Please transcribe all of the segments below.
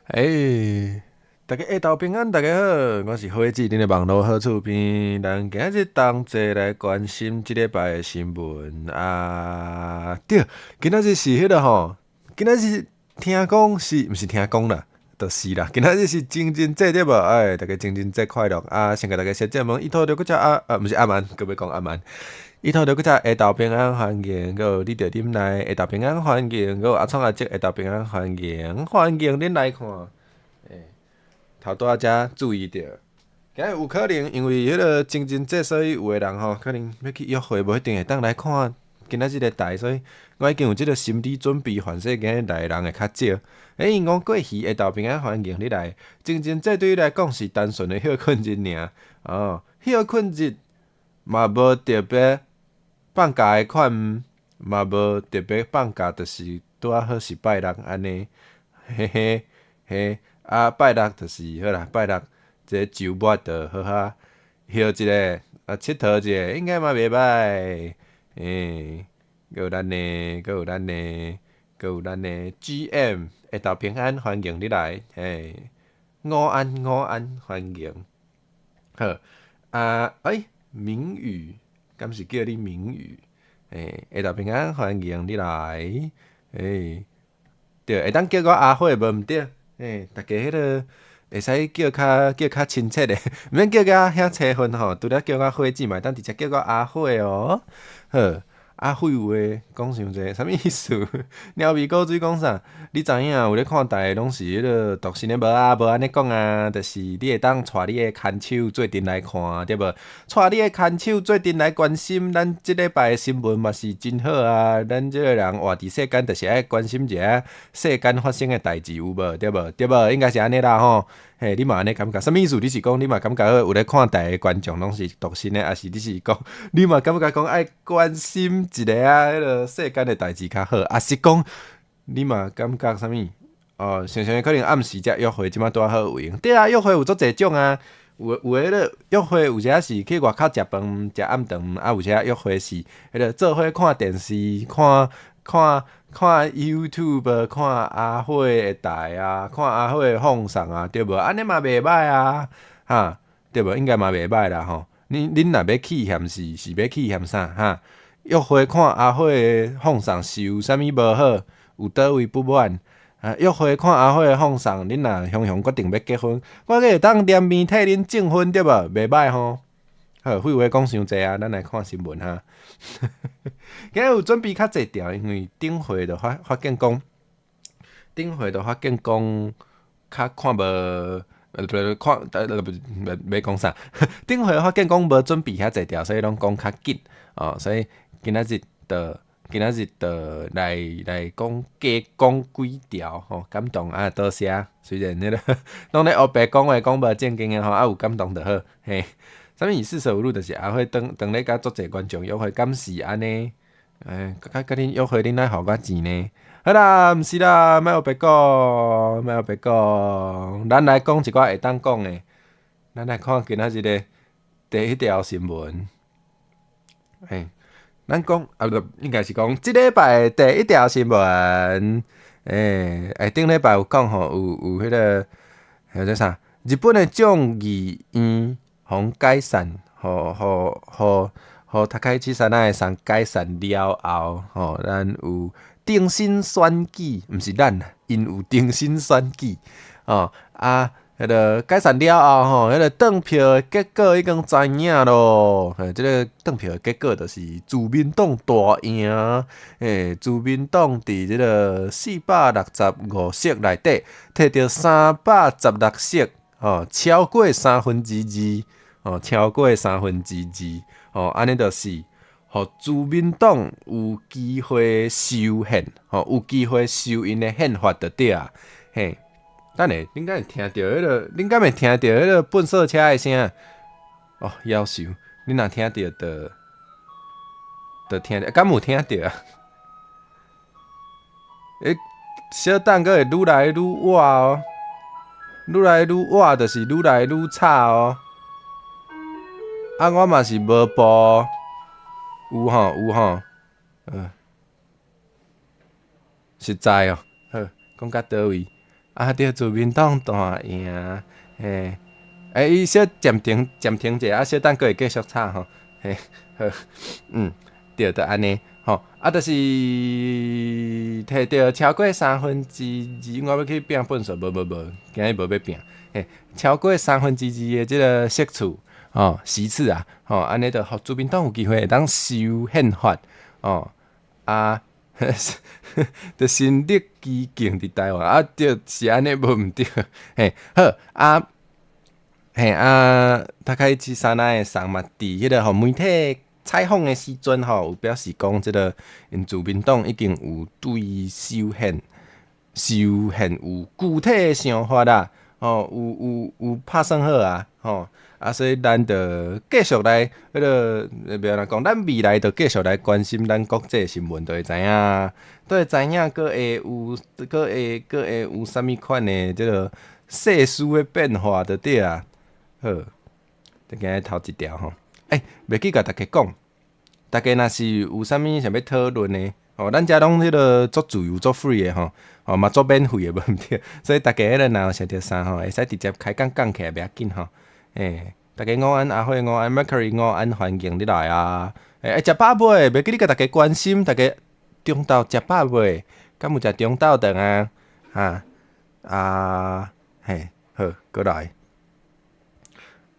欸，大家下晝平安，大家好，我是火子，恁的網路好厝邊。咱今日同齊來關心這禮拜的新聞啊。對，今仔日是彼個吼，今仔日聽講是，毋是聽講啦，就是啦。今仔日是情人節對無？哎，大家情人節快樂啊！先共大家說這問，伊套著閣只阿啊，毋是阿曼，閣欲講阿曼。伊套著閣只下晝平安歡迎，閣有你著啉來下晝平安歡迎，閣有阿創阿叔下晝平安歡迎，歡迎恁來看。欸，頭拄仔才注意著，今日有可能因為彼個情人節，所以有的人吼可能欲去約會，無一定會當來看今仔這個台，所以我已經有這個心理準備，凡勢今日來的人會較少。欸，𪜶講過去下晝平安歡迎你來，情人節對你來講是單純的歇睏日爾，哦，歇睏日嘛無特別放假的款，嘛無特別放假，就是拄仔好是拜六按呢，嘿嘿嘿，啊拜六就是好啦，拜六這個週末就好好歇一下，啊𨑨迌一下，應該嘛袂䆀。欸，閣有咱的，閣有咱的，閣有咱的 GM 下晝平安，歡迎你來，嘿，午安午安，歡迎。好，啊，欸，明宇。敢是叫你明宇？欸，下晝平安，歡迎你來。欸，對，會當叫我阿火無毋對？欸，大家彼個會使叫較親切的，毋免叫甲遐齊份吼。除了叫我火子嘛，會當直接叫我阿火哦。好，啊廢話講傷濟，啥物意思？貓味古水講啥？你知影有咧看台的攏是彼個獨身的無啊？無按呢講啊，就是你會當帶你的牽手做陣來看，對無？帶你的牽手做陣來關心咱這禮拜的新聞嘛是真好啊！咱這個人活佇世間，就是愛關心一下世間發生的代誌有無？對無？對無？應該是按呢啦吼。嘿，你嘛按呢感覺？啥物意思？你是講你嘛感覺有咧看台的觀眾攏是獨身的，抑是你是講你嘛感覺講愛關心一下啊？彼個世間的代誌較好，抑是講你嘛感覺啥物？哦，想想可能暗時才約會，這馬拄仔好有閒。對啊，約會有足濟種啊，有有的彼個約會有時是去外口食飯、食暗頓，啊有時約會是彼個做伙看電視、看看看 YouTube、看阿火的台啊，看阿火的放送啊，對無？按呢嘛袂䆀啊，哈，對無？應該嘛袂䆀啦吼。恁若欲起嫌是欲起嫌啥？哈？約會看阿火的放送是有啥物無好？有佗位不滿？啊，約會看阿火的放送，恁若雄雄決定欲結婚，我閣會當臉面替恁證婚對無？袂䆀吼。好，廢話講傷濟啊，咱來看新聞哈。今日有準備較濟條，因為頂回就發現講，頂回就發現講較看無，看，不欲講啥。頂回發現講無準備遐濟條，所以攏講較緊哦，所以今仔日就來講加講幾條吼，感動啊，多謝。雖然彼個攏咧烏白講話講無正經的吼，啊有感動就好嘿。啥物四捨五入就是阿火當當咧佮足濟觀眾約會，敢是按呢？欸，佮佮恁約會，恁愛予我錢呢？好啦，毋是啦，莫烏白講，莫烏白講，咱來講一寡會當講的。咱來看今仔日的第一條新聞。欸，咱講啊，毋應該是講這禮拜的第一條新聞。欸，頂禮拜有講吼，有彼個叫做啥？日本的眾議院予解散，予高市早苗送解散了後，吼，咱有重新選舉，毋是咱，𪜶有重新選舉，吼啊，彼個解散了後，吼，彼個轉票的結果已經知影咯。嘿，這個轉票的結果就是自民黨大贏，嘿，自民黨佇這個465席內底，摕著316席，吼，超過三分之二。哦，超過三分之二，哦，按呢就是，予自民黨有機會修憲，吼，有機會修𪜶的憲法就對啊，嘿，等下，恁敢會聽著彼個？恁敢會聽著彼個糞掃車的聲？哦，夭壽，恁若聽著就聽著，敢有聽著啊？欸，小等閣會愈來愈倚哦，愈來愈倚就是愈來愈吵哦。啊，我嘛是無播，有吼有吼，實在哦，好，講到佗位，啊對，自民黨大贏，嘿，欸，伊小暫停暫停者，啊，小等閣會繼續吵吼，嘿，好，對，就按呢，吼，啊，就是摕著超過2/3，我欲去拚糞埽，無無無，今日無欲拚，嘿，超過三分之二的這个席次，吼，席次啊，吼，按呢就予自民黨有機會會當修憲法，哦，啊，就新竹基建佇台灣，啊，對，是按呢無毋對，嘿，好，啊，嘿啊，高市早苗桑嘛，佇彼个予媒體採訪的時陣吼，有表示講，這个𪜶自民黨已經有對修憲有具體的想法啦，吼，有拍算好啊，吼，啊，所以咱就繼續來彼个，袂按怎講，咱未來就繼續來關心咱國際新聞，就會知影，都會知影，閣會有啥物款的這个世事的變化，就對啊。好，這今日頭一條吼，欸，袂記共大家講，大家若是有啥物想欲討論的，吼，咱遮攏彼个足自由、足 free 的吼，吼嘛足免費的，無毋對，所以大家彼个若有想著啥吼，會使直接開講講起來，袂要緊吼。欸，大家午安，阿慧午安，Mercury 午安，歡迎你來啊！欸，食飽未？袂記得共大家關心，大家中晝食飽未？敢有食中晝頓啊？哈啊嘿，好，閣來。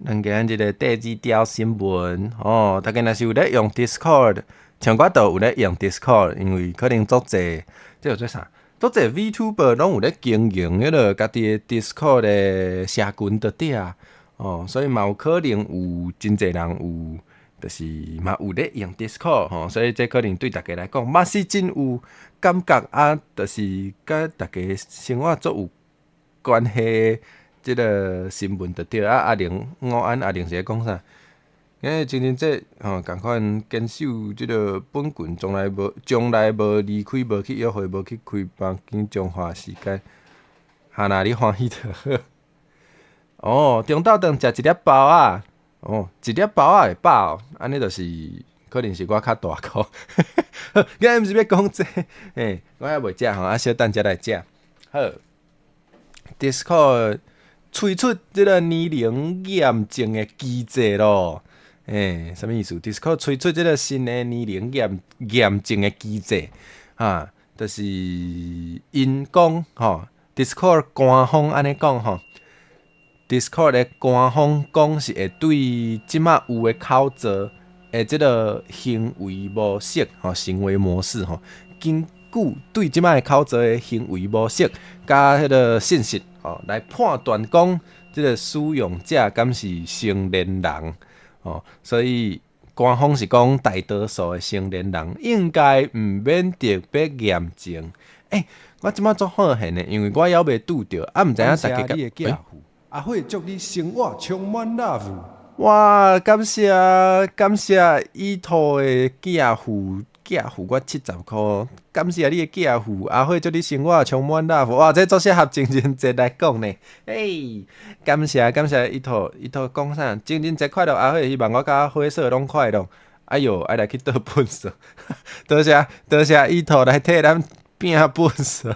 咱今日這个第二條新聞，吼，大家若是有咧用 Discord，像我都有咧用 Discord，因為可能足濟，這叫做啥？足濟 VTuber 攏有咧經營彼个家己的 Discord 的社群就對啊，哦，所以嘛有可能有真濟人有，就是嘛有咧用 Discord 吼，所以這可能對大家來講嘛是真有感覺啊，就是佮大家生活足有關係。這个新聞就對啊，阿玲午安，阿玲是咧講啥？因為情人節吼，仝款堅守這个本群，從來無離開，無去約會，無去開房間，彰化時間，哈若你歡喜就好。哦，中晝頓食一粒包仔，哦，一粒包仔會飽，按呢就是可能是我較大箍。今日毋是欲講這個，嘿，我猶未食吼，啊，小等才來食。好，Discord 推出這个年齡驗證的機制咯，欸，啥物意思？Discord 推出這个新的年齡驗證的機制，哈，就是𪜶講吼，Discord 官方按呢講吼，Discord 的官方講是會對這馬有的口座的這个行為模式吼，行為模式吼，根據對這馬的口座的行為模式佮彼个信息吼，來判斷講這个使用者敢是成年人哦，所以官方是講大多數的成年人應該毋免特別驗證。欸，我這馬足好現的，因為我猶未拄著，啊，毋知影大家你的寄父，阿慧祝你生活充滿 love。哇，感謝感謝伊托的寄付寄付我70箍，感謝你的寄付，阿慧祝你生活充滿 love。哇，這足適合情人節來講呢。欸，感謝感謝伊托伊托講啥？情人節快樂，阿慧希望我佮火嫂攏快樂。哎喲，愛來去倒糞埽，多謝多謝伊托來替咱拚糞埽。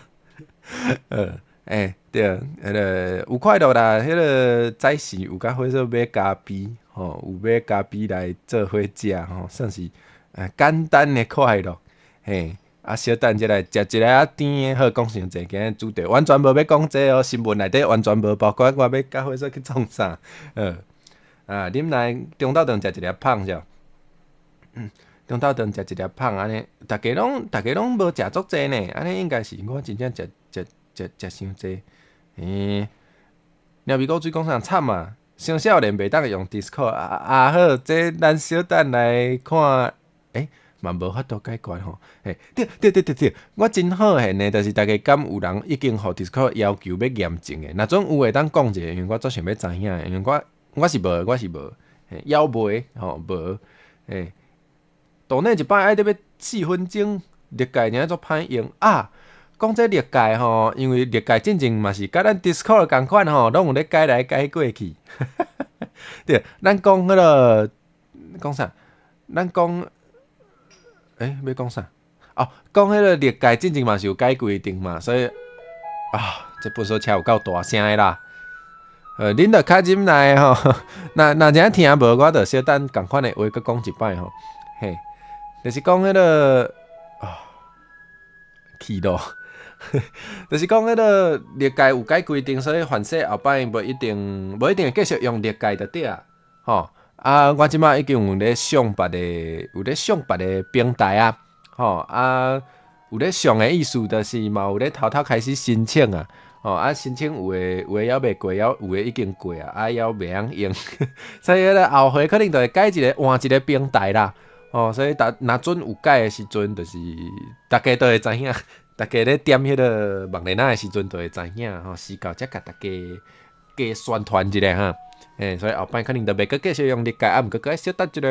欸，對，彼个有快樂啦，彼个早時有佮火嫂買咖啡，吼，有買咖啡來做伙食，吼，算是簡單的快樂，嘿，啊，小等一下來食一个仔甜的，好，講傷濟，今日主題完全無欲講這哦，新聞內底完全無包括我欲佮火嫂去創啥，啊，啉來中晝頓食一粒麭者，中晝頓食一粒麭按呢，大家攏無食足濟呢，按呢應該是我真正食食食食傷濟，欸，鳥咪古水講啥慘啊！傷少年袂當用 Discord 啊啊好，這咱小等來看，欸，嘛無法度解決吼，嘿，對對對對對，我真好現的，就是大家敢有人已經予 Discord 要求欲驗證的，若準有會當講一下，因為我足想欲知影的，因為我是無，嘿，猶未吼無，嘿，抖內一擺愛得欲4分鐘，歷屆爾足歹用啊。講這歷屆吼，因為歷屆進前嘛是佮咱 Discord 仝款吼，攏有咧改來改過去。對，咱講彼个講啥？咱講，欸，欲講啥？哦，講彼个歷屆進前嘛是有改規定嘛，所以，啊，這垃圾車有夠大聲的啦！恁著較忍耐吼，若若真聽無，我著小等仝款的話閣講一擺吼。嘿，就是講彼个啊，氣到，就是講彼个歷屆有改規定，所以凡勢後擺無一定會繼續用歷屆就對啊，吼。啊，我這擺已經有咧上別个，有咧上別个平台啊，吼啊，有咧上的意思，就是嘛有咧偷偷開始申請啊。吼啊，申請有的猶未過，猶有的已經過啊，啊猶袂曉用，所以彼个後回可能就會改一个換一个平台啦。吼，所以逐若準有改的時陣，就是逐家都會知影，逐家咧點彼个網頁仔的時陣，就會知影吼，時到才共逐家加宣傳一下哈。嘿，所以後擺可能就袂閣繼續用歷屆，啊，毋過閣愛小等一下，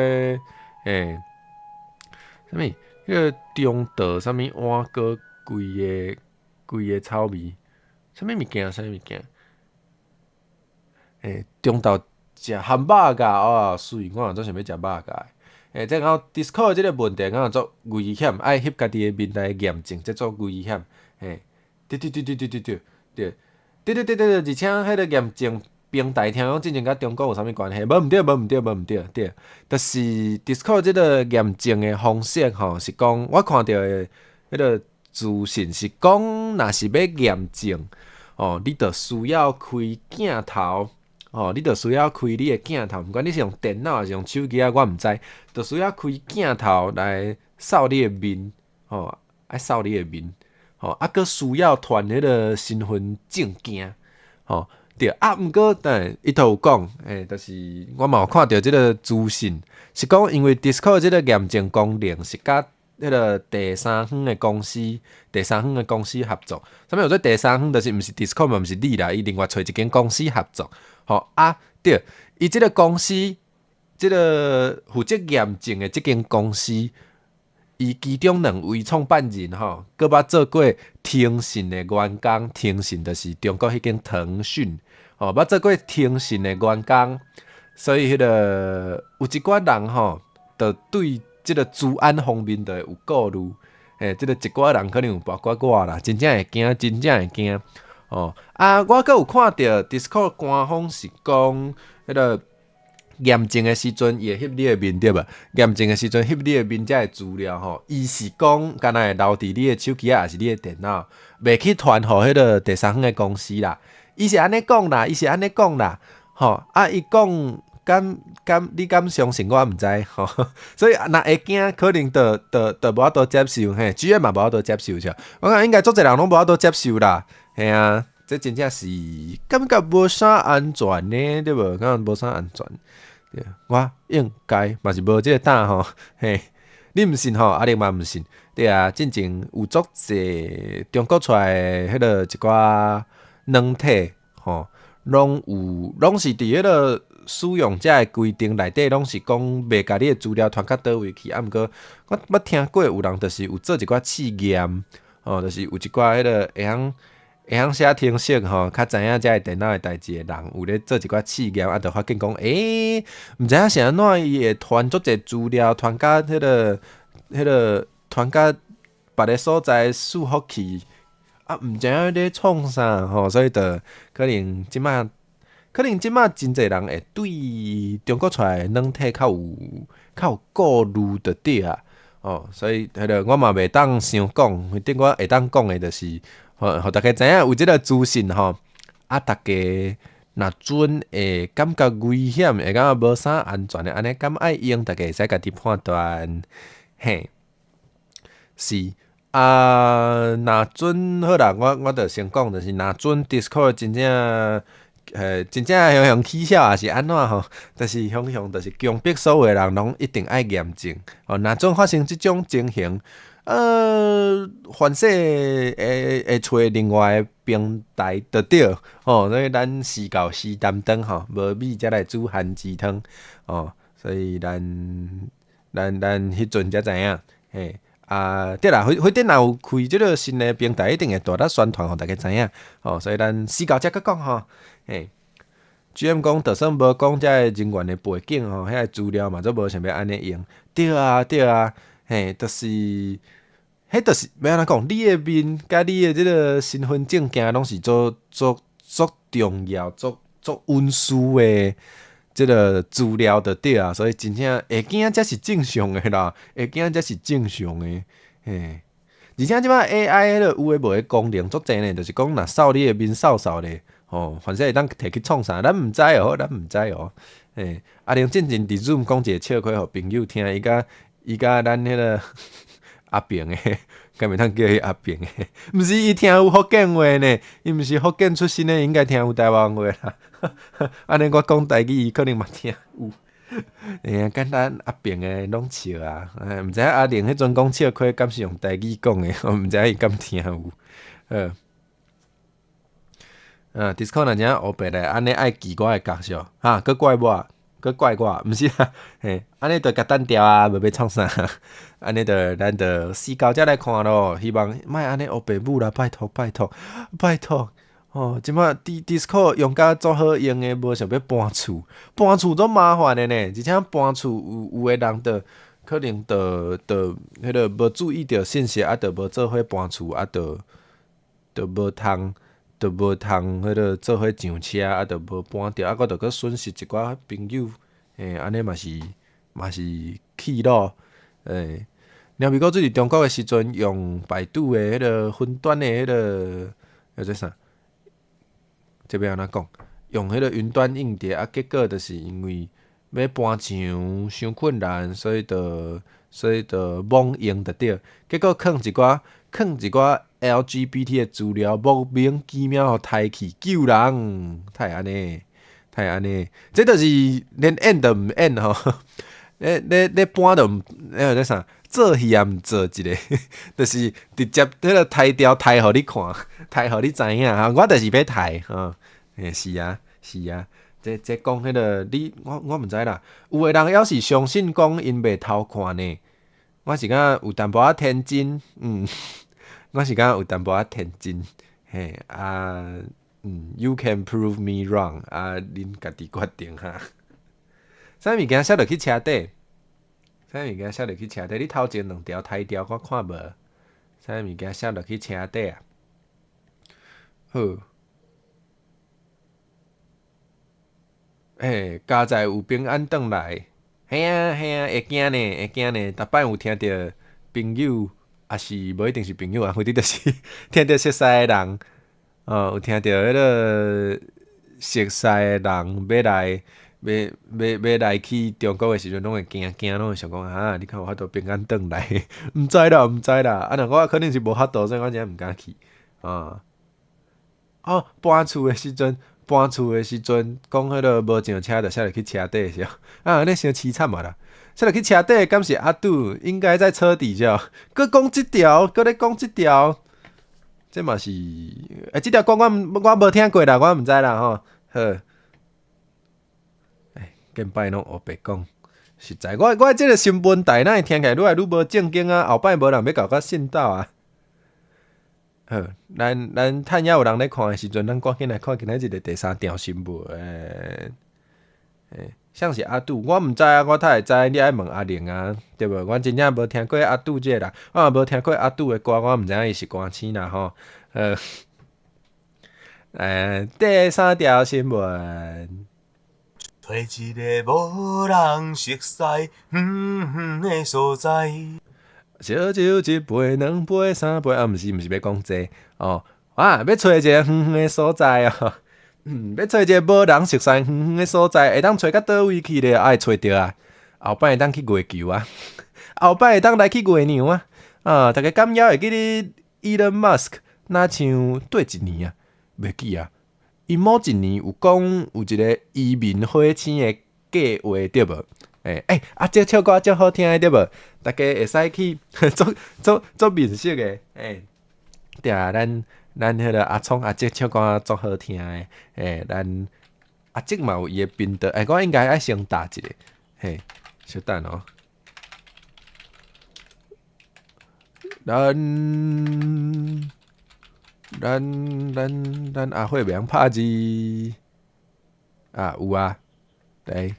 嘿，啥物？彼个中道啥物碗糕規个規个草味？啥物物件？啥物物件？欸，中晝食漢堡仔哦，媠，我嘛足想欲食肉粽的。欸，這個 Discord 這個問題敢若足危險，愛翕家己的面來驗證，這足危險。嘿，對對對對對對對對對對對對，而且彼个驗證平台聽講之前佮中國有啥物關係？無毋對，無毋對，無毋對，對，就是 Discord 這个驗證的方式吼，是講我看著的彼个資訊是講，若是欲驗證，哦，你著需要開鏡頭，哦，你著需要開你的鏡頭，毋管你是用電腦抑是用手機啊，我毋知，著需要開鏡頭來掃你的面，吼，愛掃你的面，吼，啊，閣需要傳彼个身份證件，吼，對，啊，毋過，但伊都有講，欸，就是我嘛有看著這个資訊，是講因為 Discord 這个驗證功能是佮彼个第三方的公司，第三方的公司合作。啥物叫做第三方？就是毋是 Discord 嘛，毋是你啦，伊另外揣一間公司合作。吼啊，對，伊這个公司，這个負責驗證的這間公司，伊其中兩位創辦人吼，閣捌做過騰訊的員工，騰訊就是中國彼間騰訊，吼，捌做過騰訊的員工，所以彼个有一寡人吼，就對這个資安方面就會有顧慮，嘿，這个一寡人可能有包括我啦，真正會驚，真正會驚，哦，啊，我閣有看著 Discord 官方是講，彼个驗證的時陣，伊會翕你的面對無？驗證的時陣翕你的面才的資料吼，伊是講敢若會留佇你的手機仔，抑是你的電腦，袂去傳予彼个第三方的公司啦。伊是按呢講啦，伊是按呢講啦，吼，啊，伊講。敢敢你敢相信我毋知吼，所以若會驚，可能就無法度接受嘿，主要嘛無法度接受著。我感覺應該足濟人攏無法度接受啦，嘿啊，這真正是感覺無啥安全呢，對無？感覺無啥安全。對，我應該嘛是無這个膽吼，嘿，你毋信吼，阿玲嘛毋信，對啊，進前有足濟中國出來彼个一寡軟體吼，攏有攏是佇彼个使用者的規定內底，攏是講袂共你的資料傳到佗位去。啊，毋過我捌聽過有人就是有做一寡試驗，吼，就是有一寡彼个會曉寫程式吼，較知影遮个電腦的代誌的人，有咧做一寡試驗，啊，就發現講，欸，毋知影是按怎伊會傳足濟資料，傳甲彼个傳甲別个所在伺服器，啊，毋知影咧創啥吼，所以就可能這擺真濟人會對中國出來的軟體較有顧慮就對啊，哦，所以彼个我嘛袂當傷講，反正我會當講的就是，予逐家知影有這个資訊吼，啊，逐家若準會感覺危險，會感覺無啥安全的，按呢敢愛用，逐家會使家己判斷，嘿，是啊，若準好啦，我著先講，就是若準 Discord 真正。真正雄雄起痟抑是按怎吼？就是雄雄，就是強迫所有的人攏一定愛驗證。吼，若準發生這種情形，凡勢會揣另外的平台就對，吼，所以咱事到時擔當吼，無米才來煮番薯湯，哦，所以咱彼陣才知影，嘿，啊，對啦，反正若有開這个新的平台，一定會大力宣傳，予逐家知影，吼，所以咱時到才閣講吼。嘿，GM 講，就算無講遮个人員的背景吼，遐个資料嘛，足無想欲按呢用。對啊，對啊，嘿，就是彼就是欲按怎講？你的面佮你的這个身份證件攏是足足足重要、足足隱私的這个資料就對啊，所以真正會驚才是正常的啦，會驚才是正常的，嘿。而且這擺 AI 彼个有的無的功能足濟呢，就是講若掃你的面掃掃咧，吼，反正會當提去創啥，咱毋知哦，咱毋知哦。嘿，阿玲進前佇 Zoom 講一個笑話予朋友聽，伊佮咱彼个阿平的，敢袂當叫伊阿平的？毋是伊聽有福建話呢，伊毋是福建出身的，應該聽有台灣話啦。按呢我講台語，伊可能嘛聽有。會啊，簡單阿平的攏笑啊，毋知影阿玲彼陣講笑話，敢是用台語講的，我毋知影伊敢聽有。好，啊，Discord 若真烏白來，按呢愛記我的角色，哈，閣怪我，閣怪我，毋是啊，嘿，按呢就共單調啊，無欲創啥，按呢就咱就四九才來看咯，希望莫按呢烏白舞啦，拜託拜託拜託。哦，這擺 Discord 用甲足好用的，無想欲搬厝，搬厝足麻煩的呢。而且搬厝有的人就可能就彼个無注意著信息，啊，就無做伙搬厝，啊，就無通彼个做伙上車，啊，就無搬著，啊，閣就閣損失一寡朋友，嘿，按呢嘛是氣惱，欸。貓咪哥做佇中國的時陣，用百度的彼个雲端的彼个叫做啥？這欲按怎講？用彼个雲端硬碟啊，結果就是因為欲搬牆傷困難，所以就罔用就對。結果囥一寡 LGBT 的資料，莫名其妙予刣去救人，啧會按呢？啧會按呢？這就是連演都毋演吼，咧咧咧搬都毋，彼個啥？做戲也毋做一个，就是直接彼个刣掉刣予你看，刣予你知影哈。我就是欲刣吼，欸是啊是啊，這講彼个你我毋知啦。有的人猶是相信講𪜶袂偷看呢。我是感覺有淡薄仔天真，我是感覺有淡薄仔天真，嘿啊，You can prove me wrong，啊，恁家己決定哈。啥物件寫落去車底？啥物件寫落去車底？你頭前兩條刣掉，我看無。啥物件寫落去車底啊？好。欸，佳哉有平安轉來。嘿啊嘿啊，會驚呢，會驚呢。逐擺有聽著朋友，抑是無一定是朋友啊，反正就是聽著熟似的人，哦，有聽著彼个熟似的人欲來。欲欲欲來去中國的時陣，攏會驚驚，攏會想講啊，你看有法度平安轉來？毋知啦，毋知啦。啊，若我可能是無法度，所以我真毋敢去。啊，哦，搬厝的時陣，講彼个無上車，就寫入去車底是啊，按呢傷悽慘啊啦！寫入去車底，敢是阿杜應該在車底下，閣講這條，閣咧講這條，這嘛是，欸，這條歌我無聽過啦，我毋知啦吼。好。近擺攏烏白講，實在我這个新聞台哪會聽起來愈來愈無正經啊？後擺無人欲共我信道啊！好，咱趁猶有人咧看的時陣，咱趕緊來看今仔日的第三條新聞。欸，啥是阿杜？我毋知啊，我哪會知？你愛問阿玲啊，對無？我真正無聽過阿杜這个人，我也無聽過阿杜的歌，我毋知影伊是歌星啦吼。第三條新聞。揣一个無人熟似遠遠的所在。燒酒一杯、兩杯、三杯，啊，毋是，毋是欲講這个哦，啊，欲揣一个遠遠的所在哦，欲揣一个無人熟似遠遠的所在，會當揣到佗位去咧，愛揣著啊，後擺會當去月球啊，後擺會當來去月娘啊，啊，大家敢猶會記得 Elon Musk 若像對一年啊，袂記啊。伊某一年有講有一个移民火星的計劃對無？欸欸，啊，這唱歌足好聽的對無？大家會使去足足足面熟的，欸，對啊，咱彼个阿聰阿哲唱歌足好聽的，欸，咱阿哲嘛有伊的頻道，欸，我應該愛先打一个，嘿，小等哦。咱阿火袂曉拍字啊，有啊，來，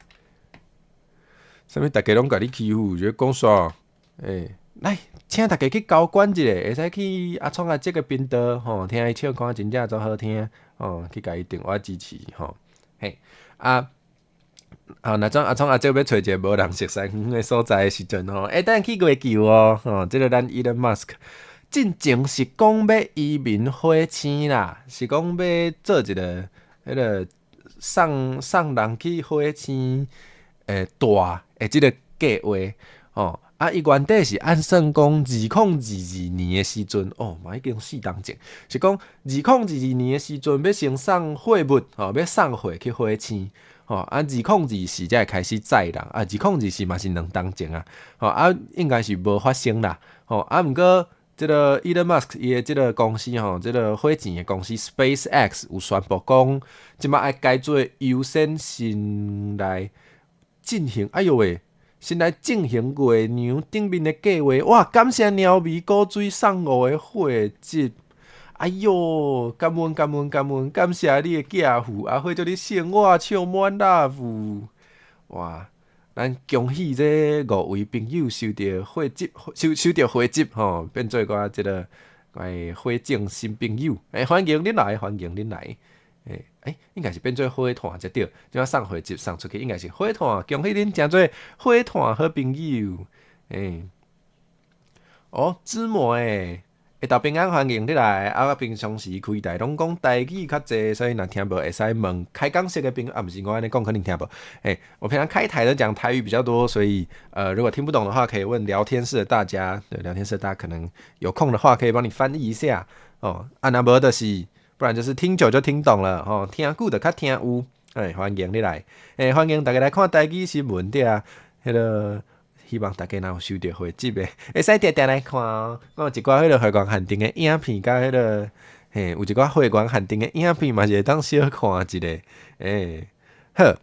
啥物？逐家攏共你欺負，這講啥？欸，來，請大家去交關一下，會使去阿創阿哲的頻道吼，聽伊唱歌真正足好聽吼，去共伊訂閱支持吼。嘿，啊，啊，若總阿創阿哲欲揣一个無人熟似遠遠的所在的時陣吼，會當去月球哦，吼，這个咱 Elon Musk 進前是講欲移民火星啦，是講欲做一个彼个送送人去火星住的這个計劃吼。啊，伊原底是按算講2022年的時陣，哦，嘛已經四冬前，是講2022年的時陣欲先送貨物，吼，欲送貨去火星，吼，啊，2024才會開始載人，啊，2024嘛是2冬前啊，吼，啊，應該是無發生啦，吼，啊，毋過這个 Elon Musk 伊的這个公司吼，這个火箭的公司 SpaceX 有宣布講，這擺愛改做優先先來進行，哎喲喂！先來進行月娘頂面的計劃，哇！感謝鳥米果水送5個火箭，哎喲，感恩感恩感恩，感謝你的寄付，啊，火祝你生活充滿樂福，哇！咱恭喜這五位朋友收著火箭，收收著火箭吼，變做我這个火種新朋友，欸，歡迎恁來，歡迎恁來。欸欸，應該是變做火炭才對，這擺送火箭送出去，應該是火炭，恭喜恁成做火炭好朋友。欸，哦，芝麻欸，下晝平安，歡迎你來。啊，我平常時開台攏講台語較濟，所以若聽無會使問開講式的朋友，啊，毋是我按呢講可能聽無。欸，我平常開台都講台語比較多，所以如果聽不懂的話，可以問聊天室的大家。對，聊天室的大家可能有空的話，可以幫你翻譯一下。哦，啊，若無就是，不然就是聽久就聽懂了吼，聽久就較聽有。欸，歡迎你來，欸，歡迎大家來看台語新聞對啊。彼个希望大家若有收著回執的，會使定定來看哦。我有一寡彼个會員限定的影片，佮彼个嘿，有一寡會員限定的影片嘛是會當小看一下。欸，好，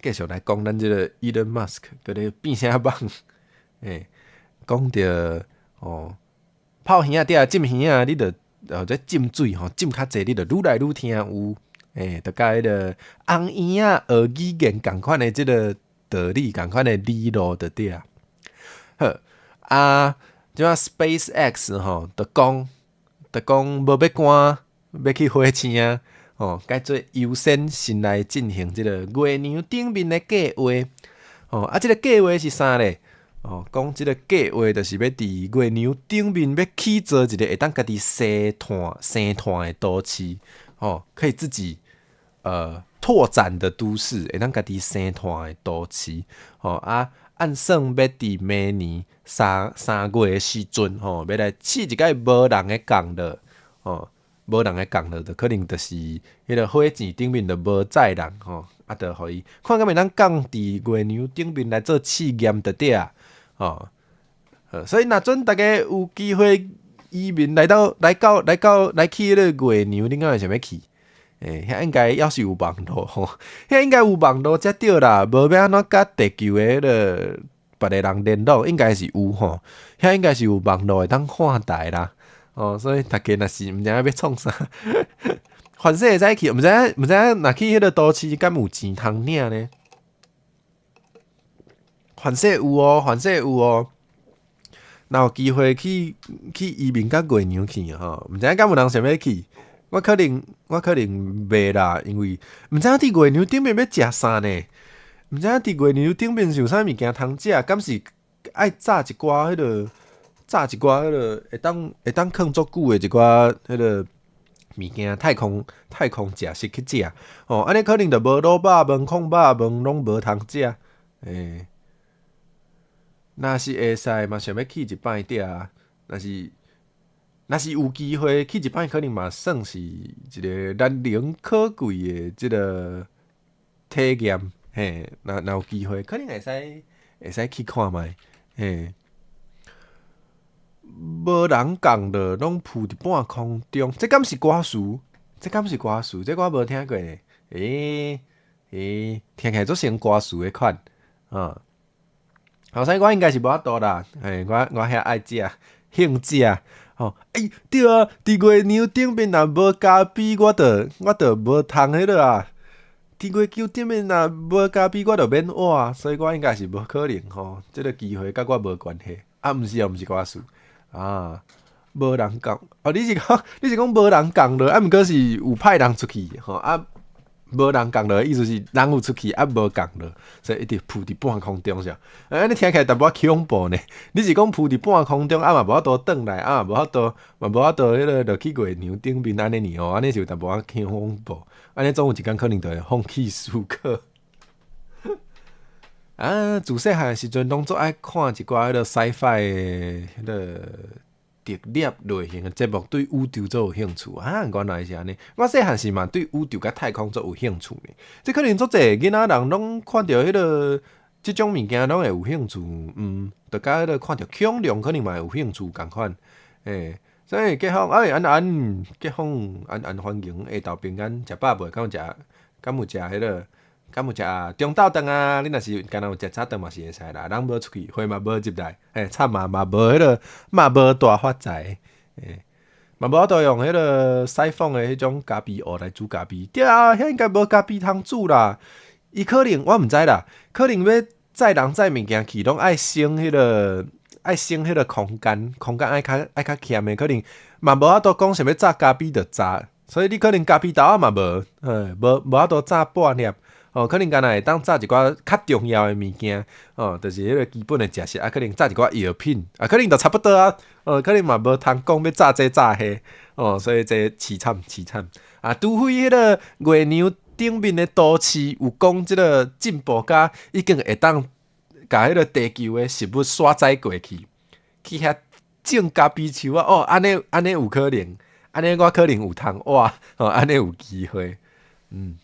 繼續來講咱這个 Elon Musk 閣咧變啥蠓？欸，講著哦，泡耳仔對啊，浸耳仔，你著。這浸水吼，浸較濟，你就愈來愈聽有，欸，就佮彼个紅嬰仔學語言仝款的這个道理，仝款的理路就對啊。好，啊，這擺 SpaceX 吼，就講無欲趕，欲去火星啊，吼，改做優先先來進行這个月娘頂面的計劃。吼，啊，這个計劃是啥咧？哦，講這个計劃就是欲佇月娘頂面欲起造一个會當家己生炭生炭的都市，哦，可以自己拓展的都市，會當家己生炭的都市，吼啊，按算欲佇明年3月的時陣，吼，欲來試一擺無人的降落，吼，無人的降落，就可能就是彼个火箭頂面就無載人，吼，啊，就予伊看敢會當降佇月娘頂面來做試驗就對啊。哦，所以若準大家有機會移民來到來到來到來去彼个月娘，恁敢會想欲去？欸，遐應該猶是有網路吼，遐應該有網路才對啦，無欲按怎佮地球的彼个別个人聯絡，應該是有吼，遐應該是有網路會當看台啦。哦，所以大家若是毋知影欲創啥，凡勢會使去，毋知影若去彼个都市敢有錢通領呢？凡勢有哦，凡勢有哦。若有機會去移民到月娘去吼，毋知影敢有人想欲去？我可能袂啦，因為毋知影佇月娘頂面欲食啥呢？毋知影佇月娘頂面是有啥物件通食？敢是愛炸一寡彼个，炸一寡彼个會當囥足久的一寡彼个物件，太空食食去食吼，按呢可能就無滷肉飯、炕肉飯攏無通食，欸。若是會使嘛，想欲去一擺對啊。若是有機會去一擺，可能嘛算是一个難能可貴的這个體驗。嘿，若有機會，可能會使去看覓。嘿，無人降落，攏浮佇半空中，這敢是歌詞？這敢是歌詞？這我無聽過呢。欸欸，聽起來足像歌詞的款，啊。好，所以我應該是無法度啦。嘿，我遐愛食，興食，吼，欸，對啊，佇月娘頂面若無咖啡，我就無通彼落啊，佇月球頂面若無咖啡，我就免活，所以我應該是無可能吼。這個機會佮我無關係。啊，毋是哦，毋是我事啊，無人降哦。你是講無人降落，啊，毋過是有派人出去吼啊。無人降落，意思是人有出去，啊無降落，所以一直浮佇半空中是。按呢聽起來淡薄仔恐怖呢。你是講浮佇半空中，啊嘛無法度轉來，啊嘛無法度，嘛無法度彼個落去月娘頂面按呢爾哦，按呢是有淡薄仔恐怖。按呢總有一工可能就會放棄思考。啊，自細漢時陣攏足愛看一寡彼個 sci-fi 的彼個獨立類型的節目，對宇宙足有興趣啊！原來是按呢，我細漢時嘛對宇宙佮太空足有興趣呢。這可能足濟囡仔人攏看著彼個這種物件攏會有興趣，就佮彼個看著恐龍可能嘛會有興趣仝款，欸，所以結婚，欸，安安結婚，安安歡迎，下晝平安，食飽未？敢有食？敢有食彼個？敢有食中晝頓啊？你若是敢若有食早頓嘛是會使啦。人無出去，貨嘛無入來，欸，慘啊，嘛無彼個，嘛無大發財，欸，嘛無法度用彼個西方的彼種咖啡壺來煮咖啡。對啊，遐應該無咖啡通煮啦。伊可能我毋知啦，可能欲載人載物件去，攏愛省彼個，愛省彼個空間，空間愛較儉的，可能嘛無法度講想欲榨咖啡就榨，所以你可能咖啡豆仔嘛無，欸，無法度榨半粒。哦，可能敢若會當炸一寡較重要的物件，哦，就是彼個基本的食食，啊，可能炸一寡藥品，啊，可能就差不多啊，哦，可能嘛無通講欲炸這炸彼，哦，所以這淒慘淒慘，啊，除非彼個月娘頂面的都市有講這個進步甲已經會當共彼個地球的食物徙載過去，去遐種咖啡樹啊，哦，按呢按呢有可能，按呢我可能有通活，哦，按呢有機會，嗯。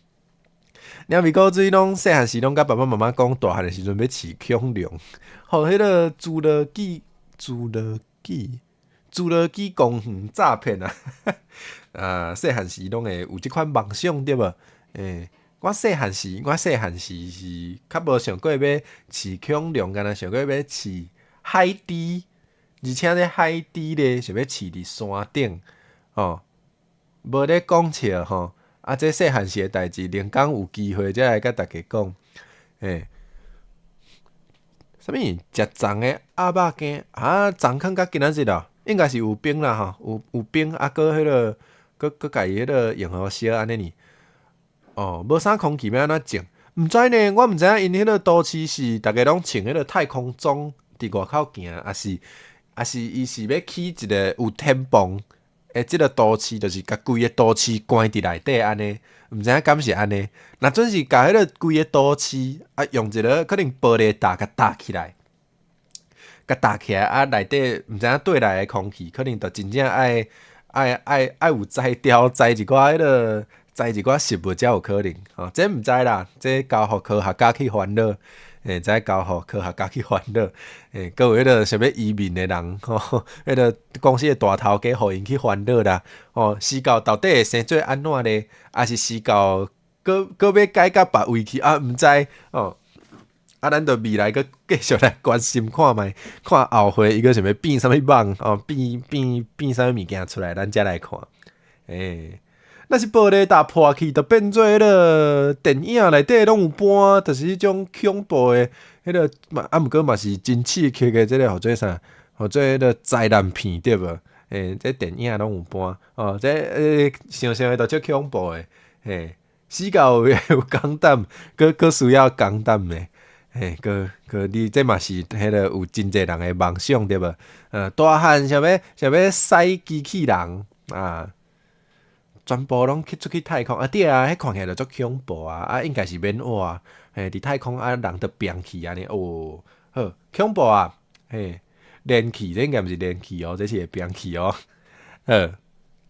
鳥咪古水攏細漢時攏佮爸爸媽媽講，大漢的時陣欲飼恐龍，予彼個侏羅紀、侏羅紀、侏羅紀公園詐騙啊！啊，細漢時攏會有這款夢想對無？欸，我細漢時是較無想過欲飼恐龍，敢若想過欲飼海豬，而且這海豬咧想欲飼佇山頂，哦，無咧講笑吼。啊，這細漢時的代誌，另工有機會才來佮大家講。欸，啥物食粽的鴨肉羹啊？粽囥到今仔日咯，應該是有冰啦吼，有冰啊，閣彼個，閣閣共伊彼個用予燒按呢爾。哦，無啥空氣欲按怎種？毋知呢，我毋知影𪜶彼個都市是逐家攏穿彼個太空裝佇外口行，抑是伊是欲起一個有天棚的這個都市，就是共規個都市關佇內底按呢，毋知影敢是按呢。若準是共彼個規個都市啊，用一個可能玻璃罩共罩起來，共罩起來啊，內底毋知影綴來的空氣，可能就真正愛有才調，栽一寡彼個栽一寡食物才有可能。吼，這毋知啦，這交予科學家去煩惱。欸，這交予科學家去煩惱。欸，閣有彼個想欲移民的人，吼，彼個公司的大頭家，予𪜶去煩惱啦。吼，死狗到底會生做按怎咧？抑是死狗閣閣欲改到別位去？啊，毋知哦。啊，咱就未來閣繼續來關心看覓，看後回伊閣想欲變啥物夢，哦，變啥物物件出來，咱才來看。欸，若是玻璃罩破去，就變做彼個電影內底攏有搬，就是彼種恐怖的彼個嘛，啊，毋過嘛是真刺激的，這個號做啥？號做彼個災難片對無？欸，這電影攏有搬，哦，這想想的就足恐怖的，欸，死到有肝膽，閣需要肝膽的，欸，閣你這嘛是彼個有真濟人的夢想對無？大漢想欲駛機器人啊！全部攏去出去太空啊！對啊，彼看起來就足恐怖啊！啊，應該是免活啊！嘿，佇太空啊，人就變去按呢哦，好恐怖啊！嘿，連氣這應該毋是連氣哦，這是會變去哦。好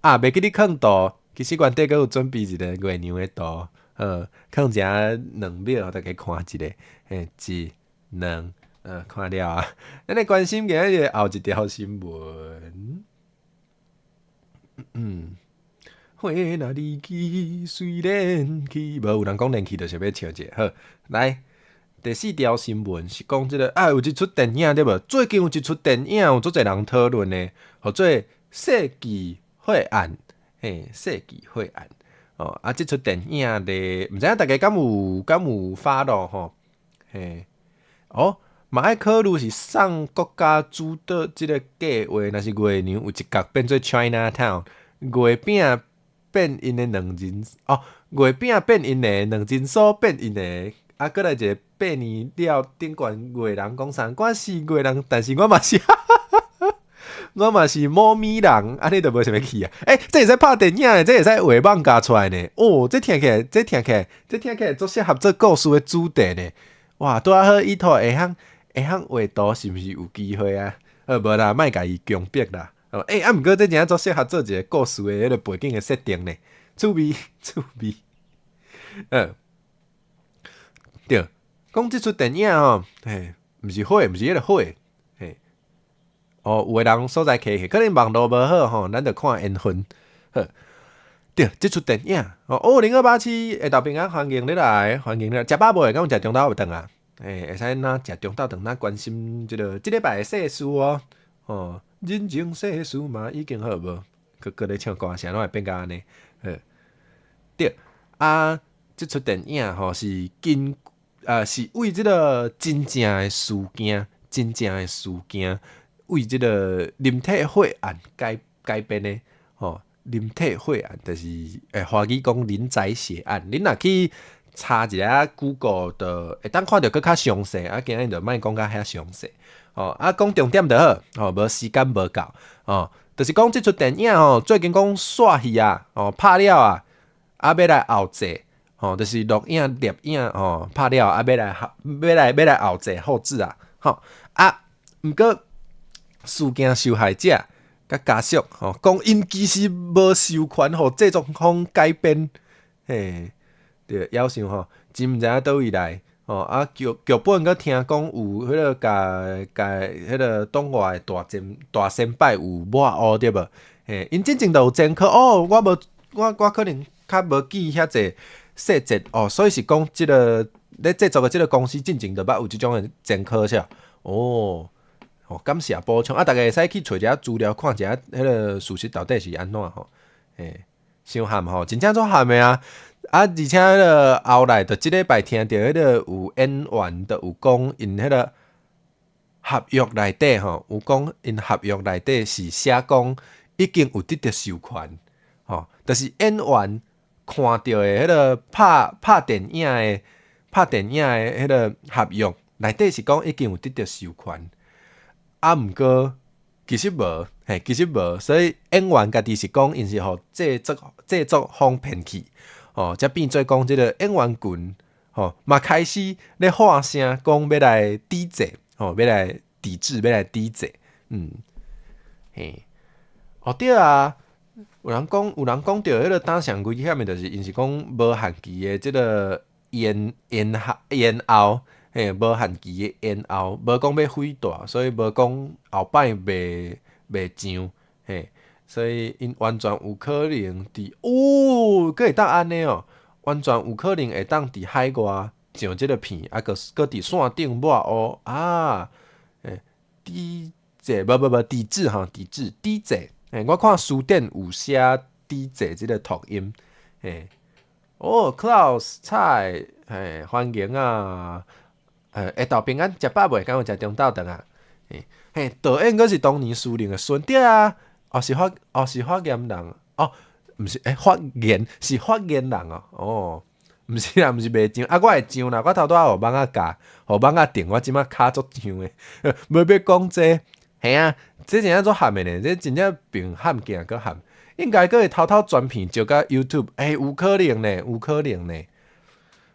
啊，袂記得囥圖，其實原底閣有準備一個月娘的圖，好，囥遮2秒，予大家看一下。嘿，一、兩，看了啊。咱來關心今仔日後一條新聞。嗯。花若離去隨連去，無有人講連去就是欲笑者。好，來第四條新聞是講這個啊，有一齣電影對無？最近有一齣電影有足濟人討論的，號做《世紀血案》。嘿，《世紀血案》哦，啊，這齣電影咧，毋知影大家敢有 follow 吼？嘿，哦，嘛愛考慮是送國家主導這个計劃，若是月娘有一角變做 China Town，月餅變𪜶的兩人，哦，月餅變𪜶的，兩人所變𪜶的，啊，閣來一个8年了，頂懸月人講啥？我是月人，但是我嘛是，我嘛是某咪人，按呢就無啥物去啊！欸，這會使拍電影的，這會使畫漫畫出來呢。哦，這聽起來，這聽起來，這聽起來足適合做故事的主題呢。哇，拄仔好伊套會曉畫圖，是毋是有機會啊？無啦，莫共伊強迫啦。欸，啊，毋過這真正足適合做一个故事的彼个背景的設定呢，趣味，趣味。對，講這齣電影吼，嘿，毋是火，毋是彼个火，嘿。哦，有的人所在客氣，可能網路無好吼，咱就看緣分。好，對，這齣電影哦，2087下晝平安，歡迎你來，歡迎你來。食飽無？敢有食中晝頓啊？欸，會使若食中晝頓，咱關心這个這禮拜的世事哦。哦，人情世事嘛已經好無？閣閣咧唱歌聲，攏會變甲按呢？好，對，啊，這齣電影吼是根是為這个真正的事件，真正的事件，為這个林鐵血案改編的吼。林鐵血案就是華語講林宅血案。恁若去查一下 Google 就會當看著閣較詳細，啊，今日就莫講甲遐詳細。哦，啊，講重點就好，哦，無時間無夠，哦，就是講這齣電影吼，最近講煞戲啊，哦，拍了啊，啊，欲來後製，吼，就是錄影、攝影，吼，拍了啊，欲來後製後製啊，吼，啊，毋過事件受害者佮家屬，吼，講𪜶其實無授權予製作方改編，嘿，對，夭壽吼，真毋知影佗位來，吼，啊，劇本閣聽講有彼个共彼个黨外的大先輩有抹烏對無？嘿，𪜶進前就有前科哦，我無，我可能較無記遐濟細節哦，所以是講這个咧製作的這个公司進前就捌有這種的前科啥？哦，哦，感謝補充，啊，大家會使去揣一下資料，看一下彼个事實到底是按怎吼？嘿，傷譀吼，真正足譀的啊！啊，而且彼个後來就這禮拜聽著彼个有演員就有講，𪜶彼个合約內底吼，有講𪜶合約內底是寫講已經有得著授權，吼，就是演員看著的彼个拍電影的彼个合約內底是講已經有得著授權，啊，毋過其實無，嘿，其實無，所以演員家己是講𪜶是予製作方騙去，吼，才變做講這个演員群，吼，嘛開始咧喊聲講欲來抵制，吼，欲來抵制，欲來抵制，嘿，哦對啊，有人講著彼个膽上危險的，就是𪜶是講無限期的這个延後，嘿，無限期的延後，無講欲毀大，所以無講後擺袂上，嘿，所以𪜶完全有可能佇哦，閣會當按呢哦，完全有可能會當佇海外上這个片，啊，閣佇線頂抹烏啊，欸，抵制，無無無，抵制吼，抵制，抵制，欸，我看書典有寫抵制這个讀音，嘿，哦，Klaus 蔡，嘿，歡迎啊，下晝平安，食飽未？敢有食中晝頓啊？嘿，嘿，導演閣是當年司令的孫，對啊，哦是發，哦是發言人，哦，毋是，欸，發言是發言人哦，哦，毋是啦，毋是袂上，啊，我會上啦，我頭拄仔予蠓仔咬，予蠓仔叮，我這擺跤足脹的，無欲講這，嘿啊，這真正足譀的呢，這真正並譀鏡閣譀，應該閣會偷偷轉片招甲 YouTube，欸，有可能呢，有可能呢。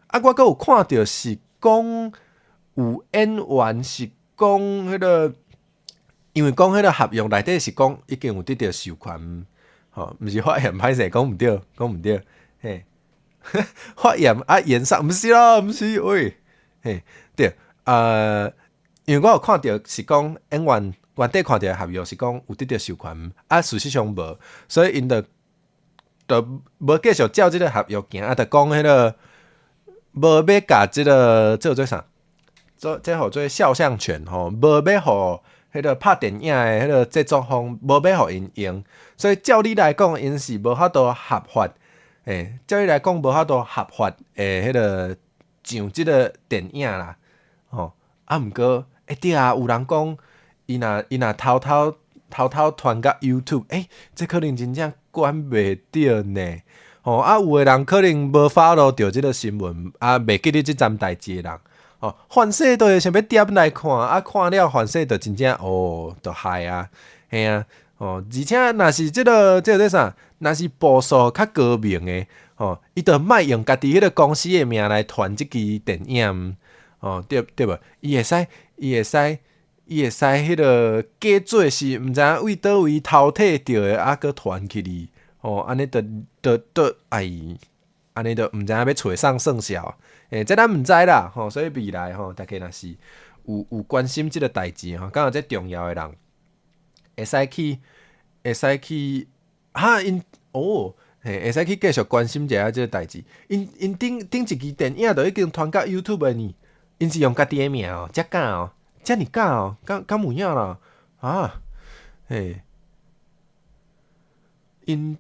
啊，我閣有看著是講有演員是講彼个，因為講彼个合約內底是講已經有得著授權，吼，毋是發言歹勢，講毋對，講毋對，嘿，發言啊言上，毋是咯，毋是，喂，嘿，對，因為我有看著是講演員原底看著合約是講有得著授權，啊，事實上無，所以𪜶就無繼續照這个合約行，啊，就講彼个無欲共這个這號做啥？這號做肖像權吼，無欲予彼个拍電影的彼个製作方無欲予𪜶用，所以照理來講，𪜶是無法度合法，嘿，照理來講無法度合法的彼个上這个電影啦，吼，啊毋過，欸對啊，有人講伊若偷偷偷偷傳共 YouTube，欸，這可能真正管袂著呢，吼，啊有的人可能無 follow 著這个新聞，啊袂記得這棧代誌的人，吼，反勢都會想欲點來看，啊看了反勢就真正哦，就害啊，嘿啊，吼，而且若是這个這个啥，若是步數較高明的，吼，伊就莫用家己彼个公司的名來傳這支電影，吼，對對無？伊會使彼个假做是毋知影為佗位偷摕著的，啊閣傳去哩，吼，按呢就就就哎，按呢就毋知影欲揣啥算數，欸，這咱毋知啦，吼，所以未來吼，大家若是有關心這个代誌吼，感覺這重要的人，會使去，哈𪜶哦，嘿，會使去繼續關心一下這个代誌。𪜶頂頂一支電影就已經傳共 YouTube 的呢，𪜶是用家己的名哦，遮敢哦，遮爾敢哦，敢有影啦，啊，嘿，𪜶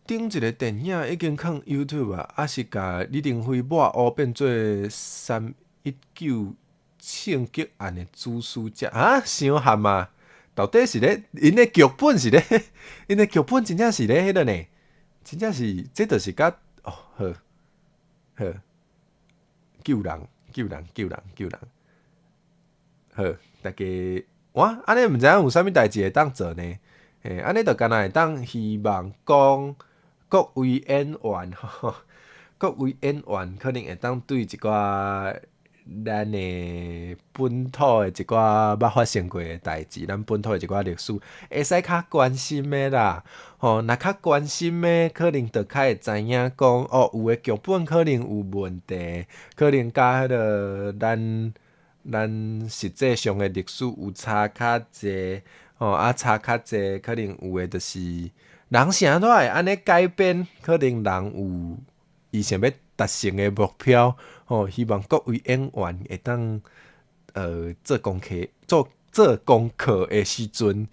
頂一个電影已經囥 YouTube 啊，啊是共李登輝抹烏變做319槍擊案的主使者啊，傷譀啊！到底是咧，𪜶的劇本是咧，𪜶的劇本真正是咧彼个呢？真正是，這就是佮哦，好，好，救人，救人，救人，救人，好，大家，哇，按呢毋知影有啥物代誌會當做呢？嘿，按呢就敢若會當希望講各位演員，各位演員可能會當對一寡咱的本土的一寡捌發生過的代誌，咱本土的一寡歷史，會使較關心的啦。吼，若較關心的，可能就較會知影講，哦，有的劇本可能有問題，可能佮彼个咱實際上的歷史有差較濟，吼，啊差較濟，可能有的就是人是按怎會按呢改編，可能人有伊想欲達成的目標，吼，希望各位演員會當做功課的時陣，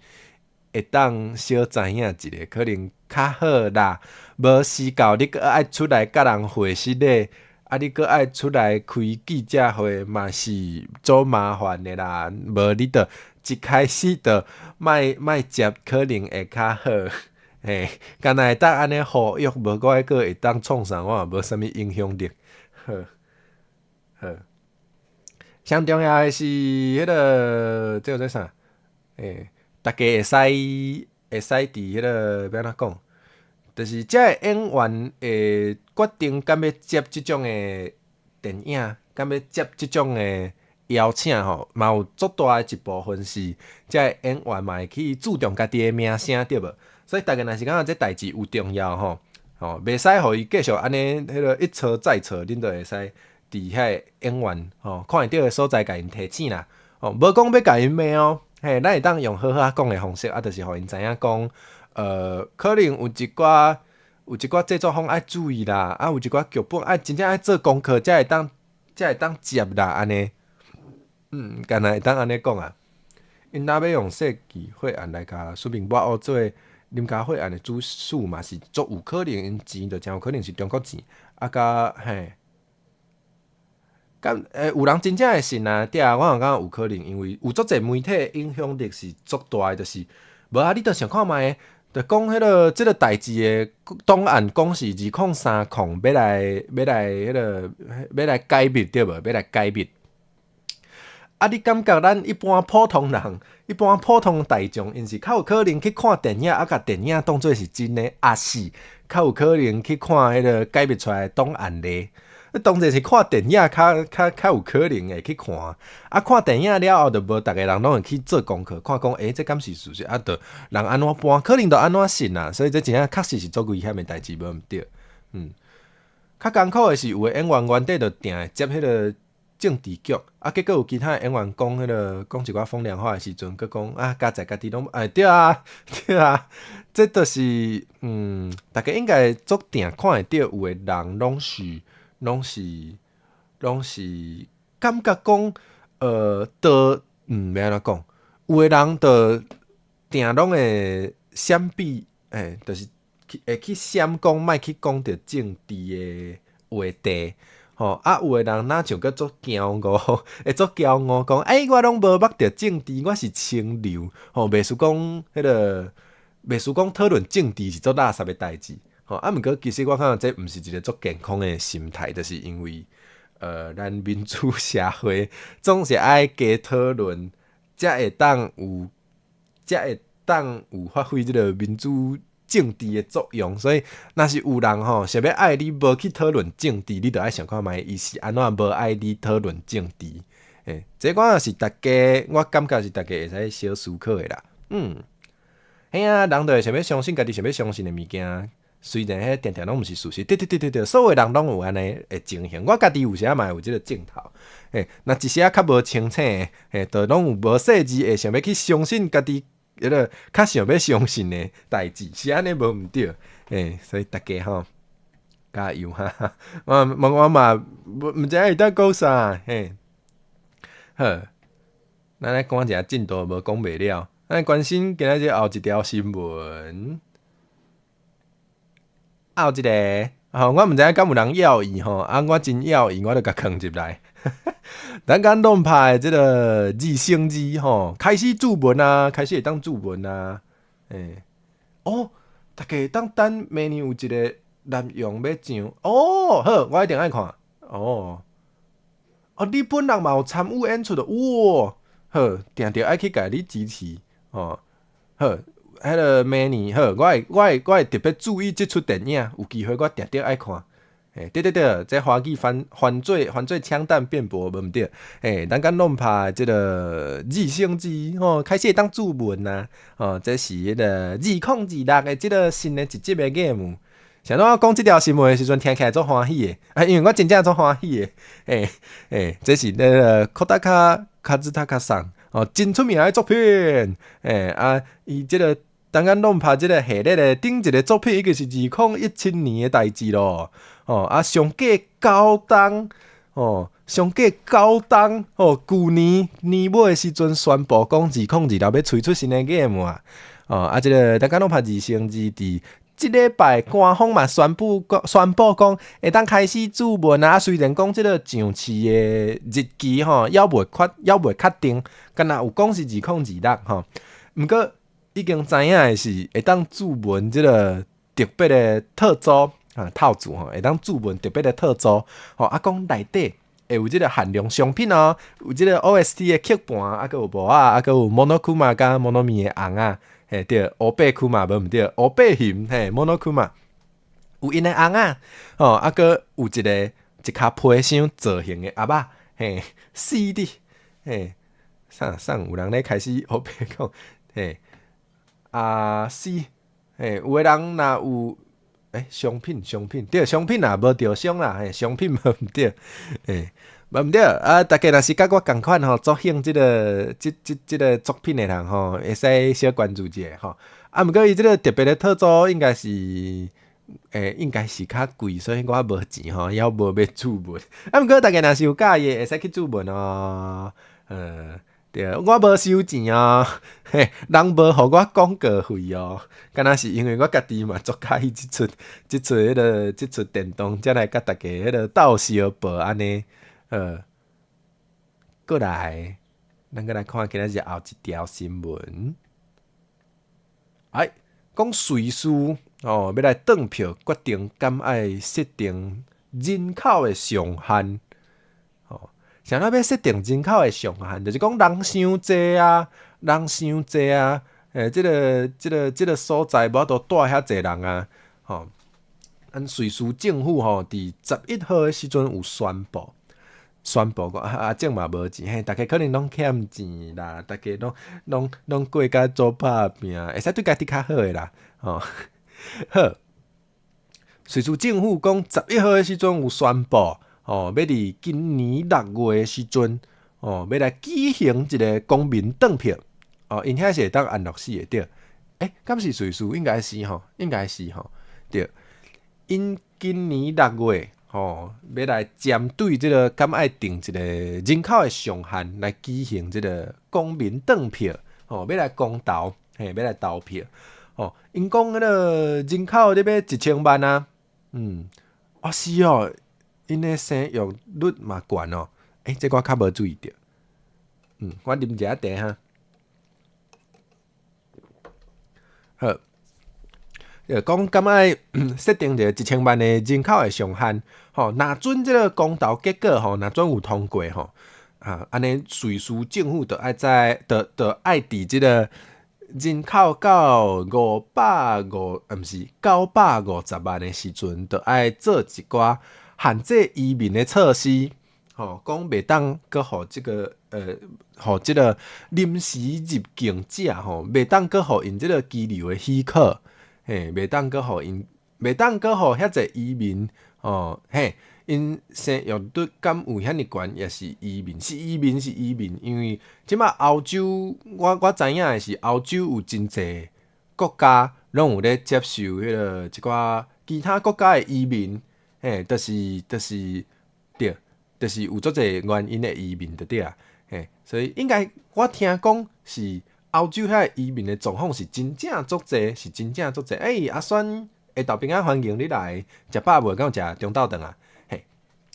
會當小知影一下，可能較好啦。無時到你閣愛出來共人回實咧，啊，你閣愛出來開記者會嘛是足麻煩的啦。無你就一開始就莫接，可能會較好。嘿，敢若會當按呢呼籲，無我閣會當創啥，我也無啥物影響力。好，好。上重要的是彼个，這叫做啥？欸，大家會使佇彼个欲按怎講？就是這个演員會決定敢欲接這種的電影，敢欲接這種的邀請吼，嘛有足大的一部分是這个演員嘛會去注重家己的名聲，對無？所以大家若是感覺這代誌有重要吼，吼，袂使予伊繼續按呢彼个一錯再錯，恁就會使佇遐個演員吼看會著的所在，共𪜶提醒啦。吼，無講欲共𪜶罵哦，嘿，咱會當用好好仔講的方式，啊，就是予𪜶知影講，可能有一寡製作方愛注意啦，啊，有一寡劇本愛真正愛做功課，才會當接啦，按呢，敢若會當按呢講啊。𪜶若欲用世紀血案來共書面抹烏做林家血案的主使嘛是足有可能，𪜶錢就誠有可能是中國錢，啊佮嘿，敢欸有人真正會信啊？對啊，我嘛感覺有可能，因為有足濟媒體的影響力是足大的，就是無啊，你著想看覓，就講這个代誌的檔案，講是2030欲來解密對無？欲來解密。啊，你感覺咱一般普通人、一般普通大眾，𪜶是較有可能去看電影，啊，共電影當做是真的，抑是較有可能去看彼个解密出來的檔案咧？當然是看電影較有可能會去看，啊，看電影了後，就無逐个人攏會去做功課，看講，欸，這敢是事實？啊，就人按怎搬，可能就按怎信啊。所以這真正確實是足危險的代誌，無毋對。較艱苦的是，有的演員原底就定會接彼个政治劇，啊，結果有其他的演員講彼个講一寡風涼話的時陣，閣講啊，加在家己攏欸，對啊，對啊，這就是大家應該足定看會著，有的人攏是感覺講，都欲按怎講？有的人就定攏會閃避，欸，就是會去閃講，莫去講著政治的話題，吼啊！有的人若像閣足驕傲，會足驕傲講，欸，我攏無捌著政治，我是清流，吼，袂輸講彼個，袂輸講討論政治是足垃圾的代誌，吼啊！毋過其實我感覺這毋是一個足健康的心態，就是因為，咱民主社會總是愛加討論，才會當有發揮這個民主政治的作用，所以若是有人吼想欲愛你無去討論政治，你著愛想看覓伊是按怎無愛你討論政治。欸，這我是逐家，我感覺是逐家會使小思考的啦。嘿啊，人就會想欲相信家己想欲相信的物件，雖然彼定定攏毋是事實。對對對對對，所有人攏有按呢的情形。我家己有時仔嘛會有這個症頭。欸，若一時仔較無清醒的，欸，就攏有無細膩會想欲去相信家己。彼個較想欲相信的代誌是按呢無毋對，欸，所以逐家吼加油哈！我我我嘛毋知影會當講啥，嘿，好，咱來趕一下進度，無講袂了。咱關心今仔日後一條新聞，後一個，吼，我毋知影敢有人要伊吼，啊，我真要伊，我就共囥入來。弾丸論破的這个二升二吼，開始注文啊，開始會當注文啊，欸，哦，逐家會當等明年有一個南洋欲上，哦，好，我一定愛看，哦，哦，你本人嘛有參與演出的，哇，好，定著愛去共你支持，哦，好，彼个明年好，我會特別注意這齣電影，有機會我定著愛看。欸，對對對，這華語翻翻做槍彈辯駁無毋對，欸，弾丸論破這个二升二吼，開始會當注文啊，吼，這是彼个2026的這个新的一集的 game。像我講這條新聞的時陣，聽起來足歡喜的，啊，因為我真正足歡喜的，欸欸，這是那个 Kodaka Kazutaka さん哦，真出名的作品，欸啊，伊這个弾丸論破這个系列的頂一个作品，已經是2017年的代誌咯。哦，啊，上過九冬，哦，上過九冬，哦，舊年年尾的時陣宣布講2026欲推出新的 game 啊，哦，啊，這个弾丸論破二升二佇這禮拜官方嘛宣布講會當開始注文啊，雖然講這个上市的日期吼，猶未確定，敢若有講是2026吼，毋過已經知影的是會當注文這个特別的套組。啊，套組吼，會當注文特別的套組，吼啊，講內底會有這个限量商品哦，有這个 OST 的曲盤，啊，閣有帽仔，啊，閣有 Monokuma 佮 Monomi 的尪仔，嘿對，烏白熊無毋對，烏白熊嘿，Monokuma 有𪜶的尪仔，吼，啊，閣有一个一跤皮箱造型的盒仔，嘿，死的，嘿，啥啥有人咧開始烏白講，嘿，啊是，嘿，有的人若有。欸，商品商品對，商品也無著傷啦，嘿，商品無毋對，欸，無毋對啊！逐家若是佮我仝款吼，足興這个這個作品的人吼，會使小關注一下吼。啊，毋過伊這个特別的套組應該是，欸，應該是較貴，所以我無錢吼，猶無欲注文。啊，毋過逐家若是有佮意的，會使去注文哦。對，我無收錢哦，嘿，人無予我廣告費哦，敢若是因為我家己嘛足佮意這齣彼个這齣電動，才來佮逐家彼个鬥相報按呢，過來，咱閣來看今仔日後一條新聞。哎，講瑞士哦，欲來轉票決定敢愛設定人口的上限。啥物欲設定人口的上限？就是講人傷濟啊，人傷濟啊，欸，這個所在無法度蹛遐濟人啊，吼。咱瑞士政府吼，佇11號的時陣有宣布，宣布講啊，阿正嘛無錢，嘿，逐家可能攏欠錢啦，逐家攏過甲足拍拚，會使對家己較好的啦，吼。好，瑞士政府講十一號的時陣有宣布。哦，欲佇今年6月的時陣，哦，欲來舉行一个公民轉票，哦，𪜶遐是會當安樂死的對。欸，敢是瑞士？應該是吼，應該是吼，對。𪜶今年六月，吼，欲來針對這个敢愛定一个人口的上限來舉行這个公民轉票，吼，欲來公投，嘿，欲來投票。吼，𪜶講彼个人口咧欲1000萬啊，哦是哦，𪜶的生育率嘛懸哦，欸，這我較無注意著，我啉一下茶哈。好，講敢愛設定一个1000萬的人口的上限，吼，若準這个公投結果吼，若準有通過吼，啊，按呢瑞士政府就愛在，就愛佇這个人口到550，毋是950萬的時陣，就愛做一寡限制移民的措施，吼，講袂當閣予這个，予這个臨時入境者吼，袂當閣予𪜶這个居留的許可，嘿，袂當閣予𪜶，袂當閣予遐濟移民，吼，嘿，𪜶生育率敢有遐爾懸，也是移民，是移民是移民，因為這馬歐洲，我知影的是歐洲有真濟國家攏有咧接受彼个一寡其他國家的移民，嘿，就是對，就是有足濟原因的移民就對啊，嘿，所以應該我聽講是歐洲遐移民的狀況是真正足濟，是真正足濟。欸，阿孫下晝平安歡迎你來，食飽無？敢有食中晝頓啊？嘿，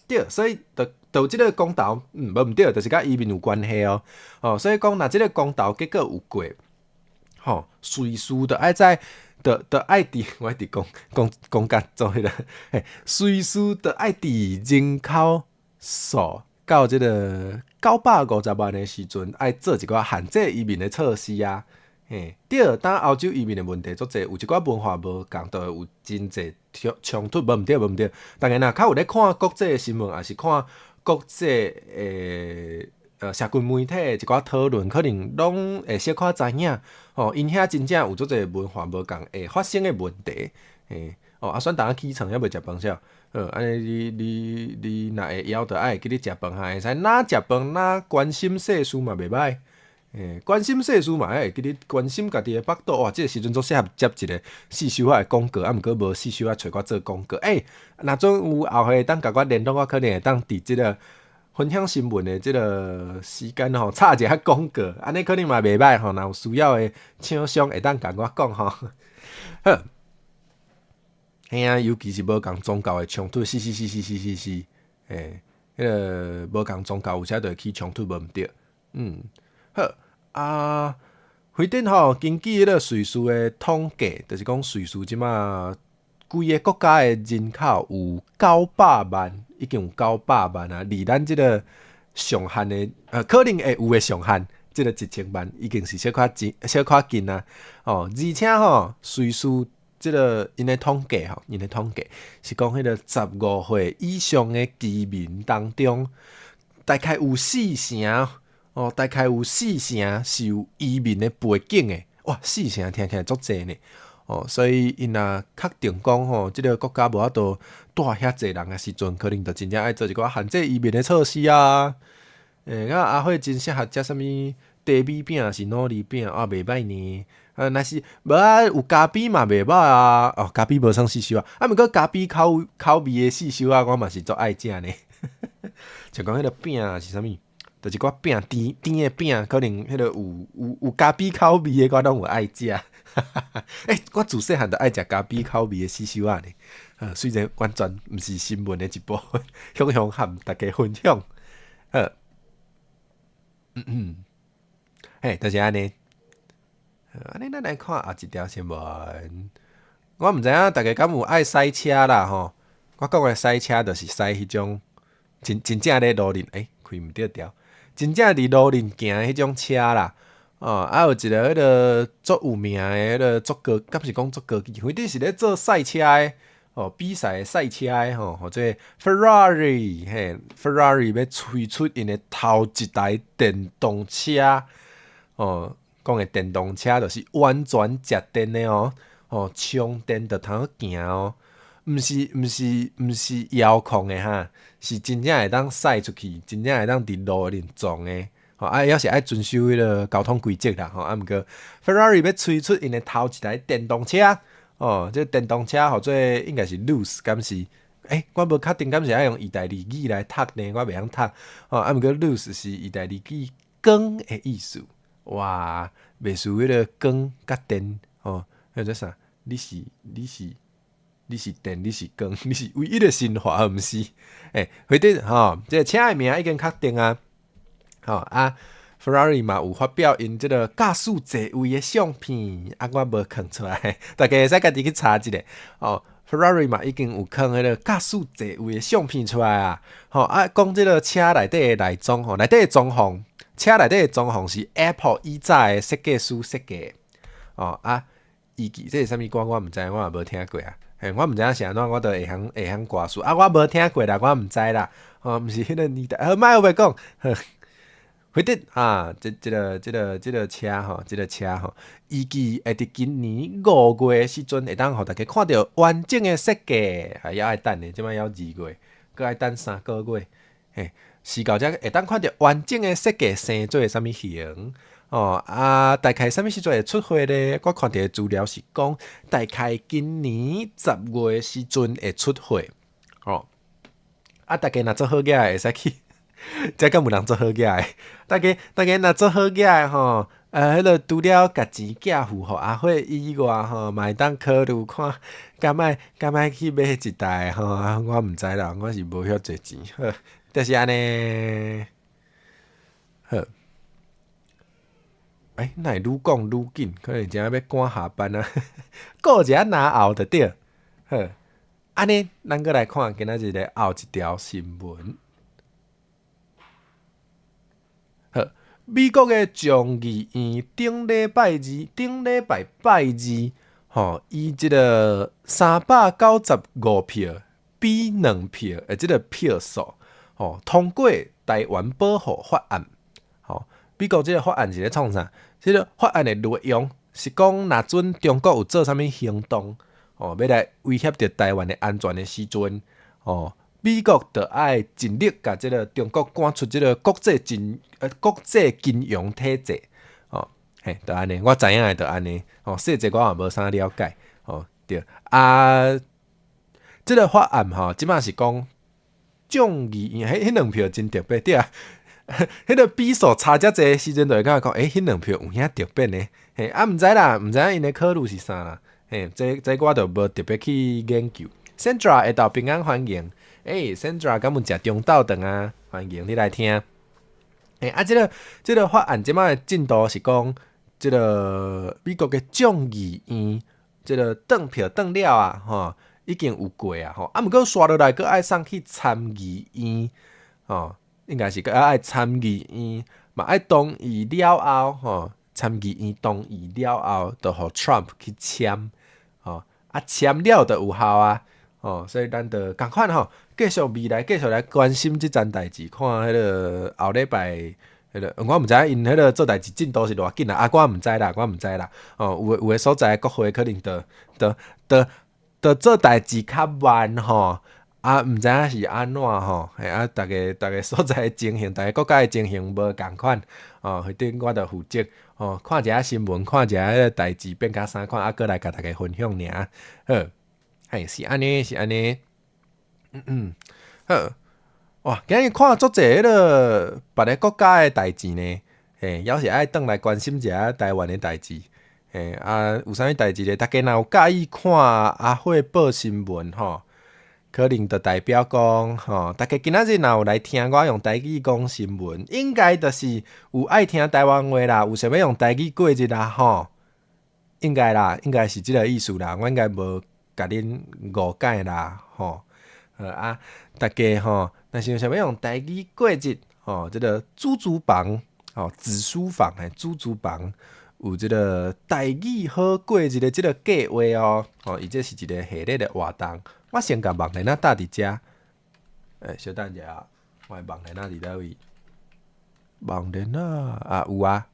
對，所以就有這个公投，無毋對，就是佮移民有關係哦。哦，所以講若這个公投結果有過，吼，瑞士就愛在，就愛佇，我一直講講講甲做彼个，嘿，瑞士就愛佇人口數到這个950萬的時陣，愛做一寡限制移民的措施啊。嘿，對，當歐洲移民的問題足濟，有一寡文化無仝，就會有真濟衝突，無毋對，無毋對。逐家若較有咧看國際的新聞，抑是看國際的社群媒體的一寡討論，可能攏會小可知影，吼，𪜶遐真正有足濟文化無仝會發生的問題，嘿，哦，阿選逐起床猶未食飯啥？好，按呢你若會枵，就愛會記得食飯哈，會使若食飯若關心世事嘛袂歹，嘿，關心世事嘛愛會記得關心家己的腹肚。哇，這个時陣足適合接一个四小仔的廣告，啊，毋過無四小仔揣我做廣告。欸，若準有後回會當共我聯絡，我可能會當佇這个分享新聞的這个時間吼，插一下廣告，按呢可能嘛袂歹吼。若有需要的廠商會當共我講吼。好。嘿啊，尤其是無仝宗教的衝突，是是是是是是是，嘿，彼个無仝宗教有時就會起衝突，無毋對。好啊，反正吼，根據彼個瑞士的統計，就是講瑞士這馬規个國家的人口有九百萬，已經有九百萬啊，離咱這个上限的，可能會有的上限，這个1000萬已經是小可近，小可近啊。哦，而且吼，瑞士這个𪜶的統計吼，𪜶的統計是講彼个15歲以上的居民當中，大概有四成，哦，大概有四成是有移民的背景的。哇，四成聽起來足濟呢。哦，所以𪜶若確定講吼，這个國家無法度帶遐濟人的時陣，可能就真正愛做一寡限制移民的措施啊。欸，啊阿慧真適合食啥物茶米餅，抑是努力餅啊，袂歹呢。啊，若是無啊，有咖啡嘛袂歹啊。哦，咖啡無算四小仔，啊，毋過咖啡口味的四小仔，我嘛是足愛食呢。像講彼个餅是啥物，就是一寡餅甜甜的餅，可能彼个有咖啡口味的，我攏有愛食。欸，我自細漢就愛食咖啡口味的四小仔呢。雖然完全毋是新聞的一部分，雄雄和大家分享。好，嘿，就是按呢。按呢，咱來看後一條新聞。我毋知影大家敢有愛賽車啦吼？我講的賽車就是賽彼種真正咧路面，欸，開毋著條，真正佇路面行的彼種車啦。哦，啊有一个彼个足有名的彼个足高，敢是講足高級，反正是咧做賽車的，哦，比賽的賽車的吼，號做 Ferrari，嘿，Ferrari 欲推出𪜶的頭一台電動車，哦。講的電動車就是完全食電的哦，哦，充電就通行哦，毋是遙控的哈，是真正會當駛出去，真正會當佇路面撞的，吼啊，猶是愛遵守彼个交通規則啦，吼啊，毋過 Ferrari 欲推出𪜶的頭一台電動車，哦，這電動車號做應該是 Luce，敢是？欸，我無確定，敢是愛用意大利語來讀呢？我袂曉讀，吼啊，毋過 Luce 是意大利語光的意思。哇，袂輸彼个光佮電吼，彼個啥？你是你是你是電，你是光，你是唯一的神話，毋是？欸，反正吼，這個車的名已經確定啊。吼啊，Ferrari 嘛有發表𪜶這個駕駛座位的相片，啊，我無囥出來，大家會使家己去查一下。哦，Ferrari 嘛已經有囥彼個駕駛座位的相片出來啊。吼啊，講這個車內底的內裝吼，內底的裝潢，車內底的裝潢是 Apple 以早的設計師設計的。哦啊，預計這是啥物歌我毋知，我也無聽過啊。嘿，我毋知影是按怎，我都會曉歌詞啊，我無聽過啦，我毋知啦。吼，毋是彼個年代，好，莫學白講。好，反正啊，這個車吼，這個車吼，預計會佇今年5月時陣會當予大家看著完整的設計，啊，猶愛等呢，這擺猶2月，閣愛等3個月，嘿，時到才會當看著完整的設計生做啥物型。哦啊，大概啥物時陣會出貨咧？我看著資料是講，大概今年10月時陣會出貨。哦，啊，大家若做好額會使去，這敢有人做好額的？大家若做好額的吼，彼個除了共錢寄付予阿火以外吼，嘛會當考慮看，敢愛敢愛去買一台吼？啊，我毋知啦，我是無遐濟錢，好，就是按呢。好。欸，哪會愈講愈緊？可能真欲趕下班啊！顧一下拿後就對。好，按呢，咱閣來看今仔日的後一條新聞。好，美國的眾議院頂禮拜二，頂禮拜拜二，吼，以這個395票比2票的這個票數，吼，通過台灣保護法案。吼，美國這個法案是咧創啥？這個法案的內容是講，若準中國有做啥物行動，吼，欲來威脅著台灣的安全的時陣，吼，美國就愛盡力共這個中國趕出這個國際金融體制，吼，嘿，就按呢，我知影的就按呢，吼，細節我嘛無啥了解，吼，對，啊，這個法案吼，這擺是講眾議院，彼2票真特別，對啊。彼個比數差遮濟時陣，就會感覺講，欸，彼兩票有影特別呢？嘿，啊，毋知啦，毋知影𪜶的考慮是啥啦？嘿，這我就無特別去研究。Sandra 下晝平安歡迎，欸，Sandra 敢有食中晝頓啊？歡迎你來聽。欸，啊，這個法案這擺的進度是講，這個美國的眾議院，這個轉票轉了啊，吼，已經有過啊，吼，啊，毋過紲落來閣愛送去參議院，吼。應該是閣愛參議院嘛愛同意了後，吼，參議院同意了後，就予 Trump 去簽，吼，啊簽了就有效啊，吼，所以咱就仝款吼，繼續未來繼續來關心這層代誌，看彼個後禮拜彼個，我毋知影𪜶彼個做代誌進度是偌緊啦，啊，我毋知啦，我毋知啦，吼，有的所在國會可能就做代誌較慢吼。啊，毋知影是按怎吼，嘿啊，逐个逐个所在的情形，逐个國家的情形無仝款，吼，反正我就負責，吼，看一下新聞，看一下彼個代誌變甲啥款，啊，閣來共大家分享爾。好，嘿，是按呢，是按呢，嗯嗯，好，哇，今日看足濟彼個別个國家的代誌呢，嘿，猶是愛轉來關心一下台灣的代誌，嘿，啊，有啥物代誌咧？大家若有佮意看阿火報新聞吼。可能就代表講，吼，大家今仔日若有來聽我用台語講新聞，應該就是有愛聽台灣話啦，有想欲用台語過日啦，吼，應該啦，應該是這個意思啦，我應該無共恁誤解啦，吼，好啊，大家吼，若是有想欲用台語過日，吼，這個主廚房，吼，紫書房的主廚房有這個台語好過日的這個計劃哦，吼，伊這是一個系列的活動。我先共網鏈仔搭佇遮，欸，小等一下，我的網鏈仔佇佗位？網鏈仔啊，有啊，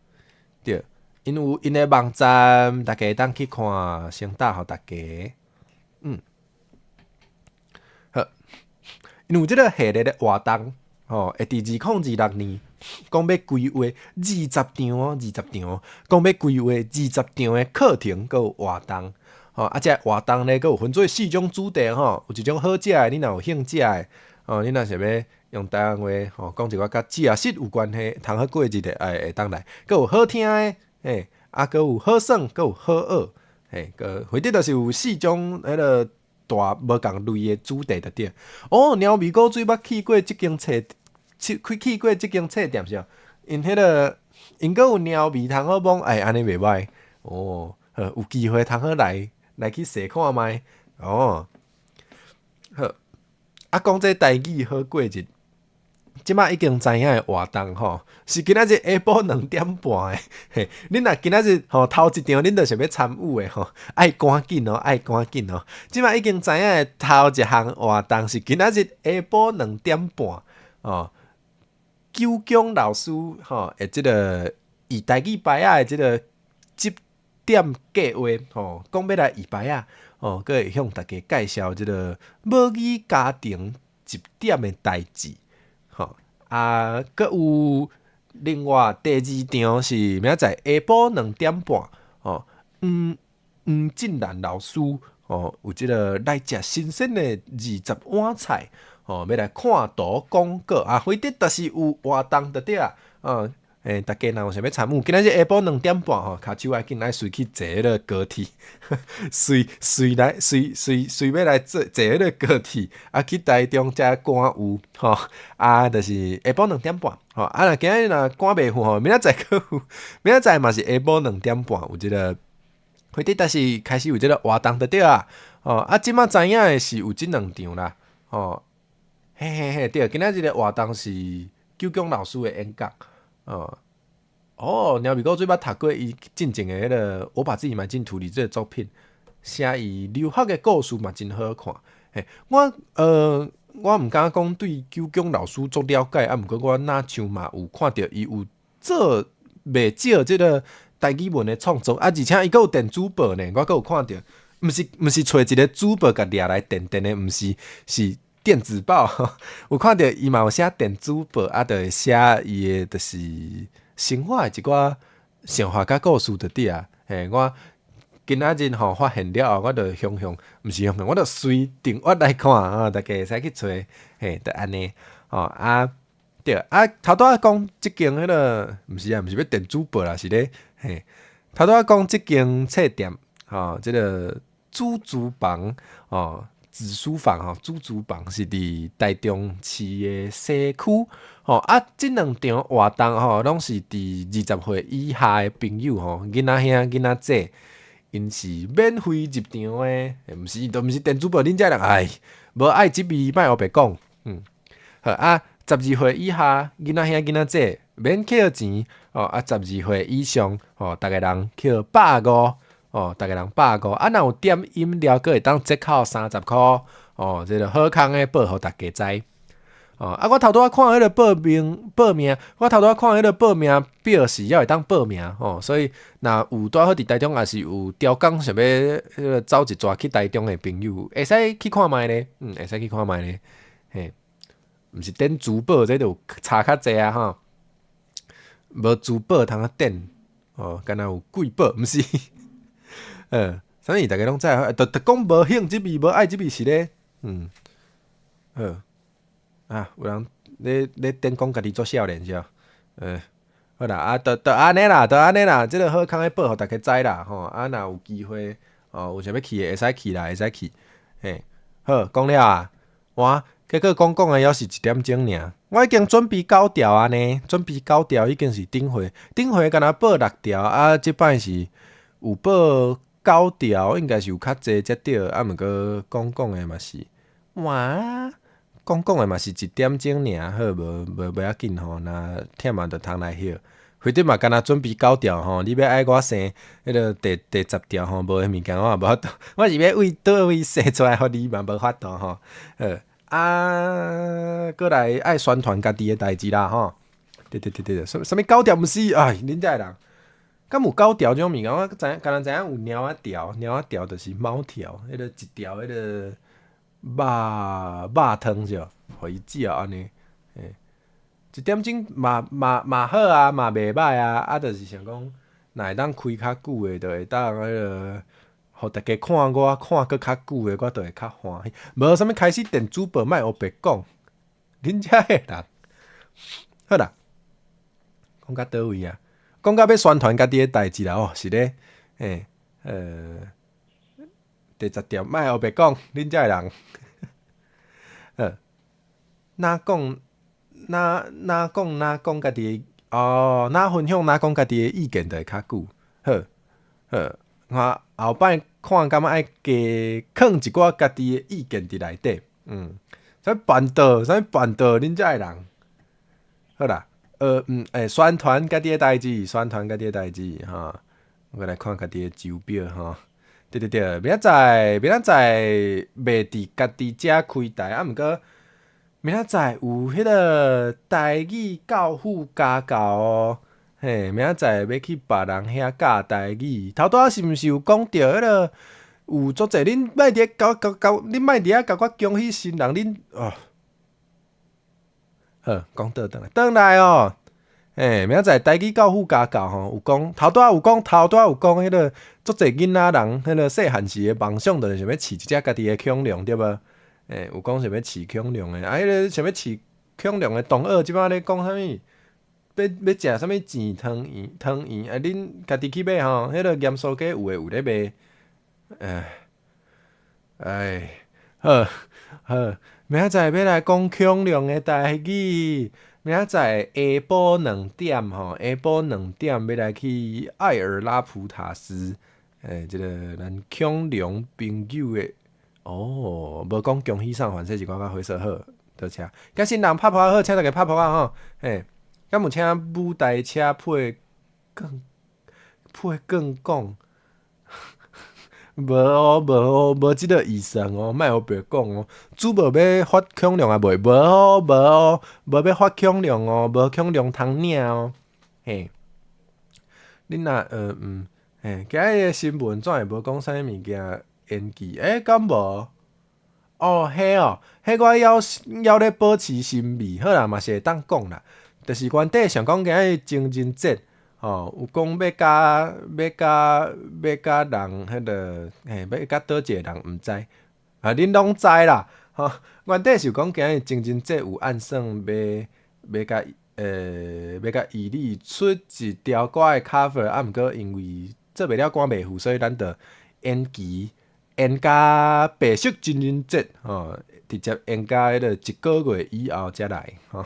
對，𪜶有𪜶的網站，大家會當去看，先搭予大家。嗯，好，𪜶有這個系列的活動，吼，會佇2026年，講欲規劃二十場哦，二十場，講欲規劃二十場的課程，閣有活動。吼，啊，這個活動咧，閣有分做四種主題吼，有一種好食的，你若有興趣的，吼，你若想欲用台灣話吼講一寡佮食食有關係，通好過日的，會當來，閣有好聽的，嘿，啊，閣有好耍，閣有好學，嘿，閣反正就是有四種彼个大無仝類的主題就對。哦，貓味古水捌去過這間冊，去過這間冊店是？𪜶彼个𪜶閣有貓味通好摸，哎，按呢袂䆀。哦，好，有機會通好來去踅看覓。哦，好，啊，講這台語好過日。這擺已經知影的活動吼，是今仔日下晡2點半的。嘿，恁若今仔日吼頭一場，恁就想欲參與的吼，愛趕緊哦，愛趕緊哦。這擺已經知影的頭一項活動是今仔日下晡兩點半哦。九江老師吼，的這个伊台語牌仔的這个集點計劃吼，講欲來譯牌仔吼，閣會向大家介紹這个母語家庭集點的代誌。吼，啊，閣有另外第二場是明仔載下晡兩點半，吼，黃進蘭老師吼，有這个來食新鮮的20碗菜，吼，欲來看圖講稿啊，反正就是有活動就對啊，欸，大家若有想欲參與，今仔日下晡兩點半吼，跤手愛緊愛隨去坐彼个高鐵，隨隨來隨隨隨欲來坐彼个高鐵，啊去台中才趕有吼，啊，就是下晡兩點半吼，啊若今仔日若趕袂赴吼，明仔載閣有，明仔載嘛是下晡兩點半有這个，反正就是開始有這个活動就對啊，吼，啊，這擺知影的是有這兩場啦，吼，嘿嘿嘿，對，今仔日个活動是九江老師的演講。哦，哦，貓味古水捌讀過伊進前的彼个，我把自己埋進土裡這个作品，寫伊留學的故事嘛真好看。嘿，我毋敢講對九江老師足了解，啊，毋過我若像嘛有看著伊有做袂少這个台語文的創作，啊，而且伊閣有電子報呢，我閣有看著，毋是揣一个主報共掠來電電的，毋是，是電子報，有看著伊嘛有寫電子報，啊，就會寫伊的就是生活的一寡想法佮故事就對啊。嘿，我今仔日吼發現了後，我就雄雄，毋是雄雄，我就隨訂閱來看啊，大家會使去揣，嘿，就按呢，吼啊，對啊，頭拄仔講這間彼个，毋是啊，毋是欲電子報啦，是咧，嘿，頭拄仔講這間冊店，吼，這个紫書房，吼。紫書房吼，紫書房是佇台中市的西區吼，啊，這兩場活動吼，攏是佇20歲以下的朋友吼，囡仔兄、囡仔姊，𪜶是免費入場的，毋是，都毋是電子報，恁遮人哎，無愛這味，莫烏白講，嗯，好啊，12歲以下囡仔兄、囡仔姊免扣錢，哦，啊，12歲以上吼，逐个人扣150。哦，逐个人百五，啊，若有點飲料，閣會當折扣30箍，哦，這个好康的報予大家知。哦，啊，我頭拄仔看彼个報名，我頭拄仔看彼个報名表是猶會當報名，吼，所以若有拄好佇台中，抑是有刁工想欲彼个走一逝去台中的朋友，會使去看覓咧，嗯，會使去看覓咧，嘿，毋是點珠寶，這就有差較濟啊，吼，無珠寶通啊點，哦，敢若有貴寶，毋是。啥物逐家攏知，就講無興這味，無愛這味是咧，嗯，好，啊，有人咧點講家己做少年是無？好啦，啊，就按呢啦，就按呢啦，這个好康的報予大家知啦，吼，啊，若有機會，哦，有想欲去的，會使去啦，會使去，嘿，好，講了啊，哇，結果講講的猶是一點鐘爾，我已經準備九條啊呢，準備九條已經是頂回，頂回敢若報六條，啊，這擺是有報九條，應該是有較濟才對，啊，毋過講講的嘛是，哇，講講的嘛是一點鐘爾，好，無要緊吼，若忝啊，就通來歇。反正嘛，敢若準備九條吼，你欲愛我生彼个第10條吼，無彼物件我也無法度，我是欲為佗位生出來予你嘛無法度吼。好，啊，閣來愛宣傳家己的代誌啦吼。對對對對，啥物九條毋是？哎，恁遮的人，敢有九條這種物件？我知影，敢若知影有貓仔條，貓仔條就是貓條，彼个一條彼个肉湯是無？予伊食按呢，嘿。一點鐘嘛好啊，嘛袂䆀啊，啊，就是想講，若會當開較久的，就會當彼个，予大家看我看閣較久的，我就會較歡喜。無啥物開始電子報，莫烏白講，恁遮的人，好啦，講到佗位啊？講到欲宣傳家己的代誌啦，哦，是咧，嘿，第十點，莫烏白講，恁遮的人，好，若講，若若講若講家己的，哦，若分享若講家己的意見就會較久。好，好，我後擺看感覺愛加囥一寡家己的意見佇內底，啥物辦桌，啥物辦桌，恁遮的人，好啦，宣傳家己的代誌，宣傳家己的代誌，吼，我來看家己的周表，吼。對對對，明仔載，明仔載袂佇家己遮開台，啊，毋過明仔載有彼个台語教父家教哦，嘿，明仔載欲去別人遐教台語。頭拄仔是毋是有講著彼个有足濟？恁莫佇咧共共共，恁莫佇遐共我恭喜新人，恁哦，好，講倒轉來，轉來哦。嘿，明仔載台語教父家教吼，有講頭拄仔有講，頭拄仔有講彼个足濟囡仔人，彼个細漢時的夢想就是想欲飼一隻家己的恐龍，對無？欸，有講想欲飼恐龍的，啊，彼个想欲飼恐龍的同學，這擺咧講啥物？欲欲食啥物錢湯圓湯圓？啊，恁家己去買吼，彼个鹽酥雞有的有咧賣。唉，唉，好，好，明仔載欲來講恐龍的台語。明仔載下晡兩點吼，下晡兩點欲來去愛爾拉普塔斯，欸，這个咱恐龍朋友的哦，無講恭喜啥，反正是我較會說好，多謝。佮新人拍噗仔好，請大家拍噗仔吼，嘿，敢有請舞台車配更配更講？無哦，無哦，無這个意思哦，莫烏白講哦。主播欲發恐龍啊袂？無哦，無哦，無欲發恐龍哦，無恐龍通領哦。嘿，恁若嘿，今日的新聞怎會無講啥物物件延期？欸，敢無？哦，彼哦，彼我猶猶咧保持神秘，好啦，嘛是會當講啦。就是原底想講今日情人節。吼，有講欲共欲共欲共人彼个，嘿，欲共佗一个人毋知，啊，恁攏知啦，吼。原底是有講今日情人節有按算欲欲共欲共伊利出一條歌的 cover，啊，毋過因為做袂了趕袂赴，所以咱就延期延到白色情人節，吼，直接延到彼个一个月以後才來，吼。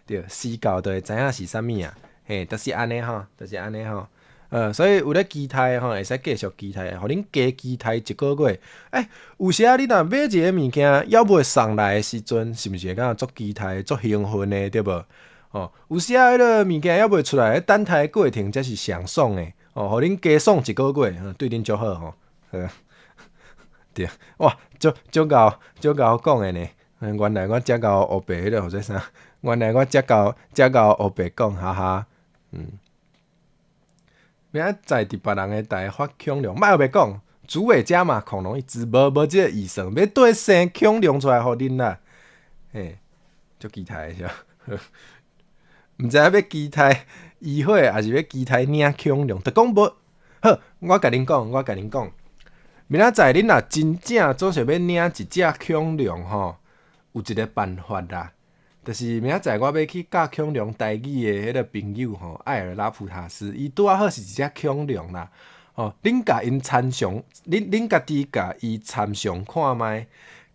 對，時到就會知影是啥物啊。嘿，就是按呢吼，就是按呢吼。所以有咧期待吼，會使繼續期待，予恁加期待一个月。欸，有時仔你若買一个物件，猶未送來的時陣，是毋是會感覺足期待、足興奮的，對無？吼，有時仔彼个物件猶未出來，等待過程才是上爽的。哦，予恁加爽一个月，對恁足好吼。對，哇，足足𠢕足𠢕講的呢。原來我遮𠢕烏白彼个號做啥？原來我遮𠢕遮𠢕烏白講，哈哈。明仔載佇別人的台發恐龍，莫烏白講，主委加碼恐龍一隻，無無這個預算，欲綴生恐龍出來予恁啦。嘿，足期待的是毋知影欲期待議會，抑是欲期待領恐龍？就講無好，我共恁講，我共恁講，明仔載恁若真正總想欲領一隻恐龍吼，有一个辦法啦。就是明仔載我欲去教恐龍台語的彼个朋友吼，愛爾拉普塔斯，伊拄仔好是一隻恐龍啦。吼，恁共𪜶參詳，恁恁家己共伊參詳看覓，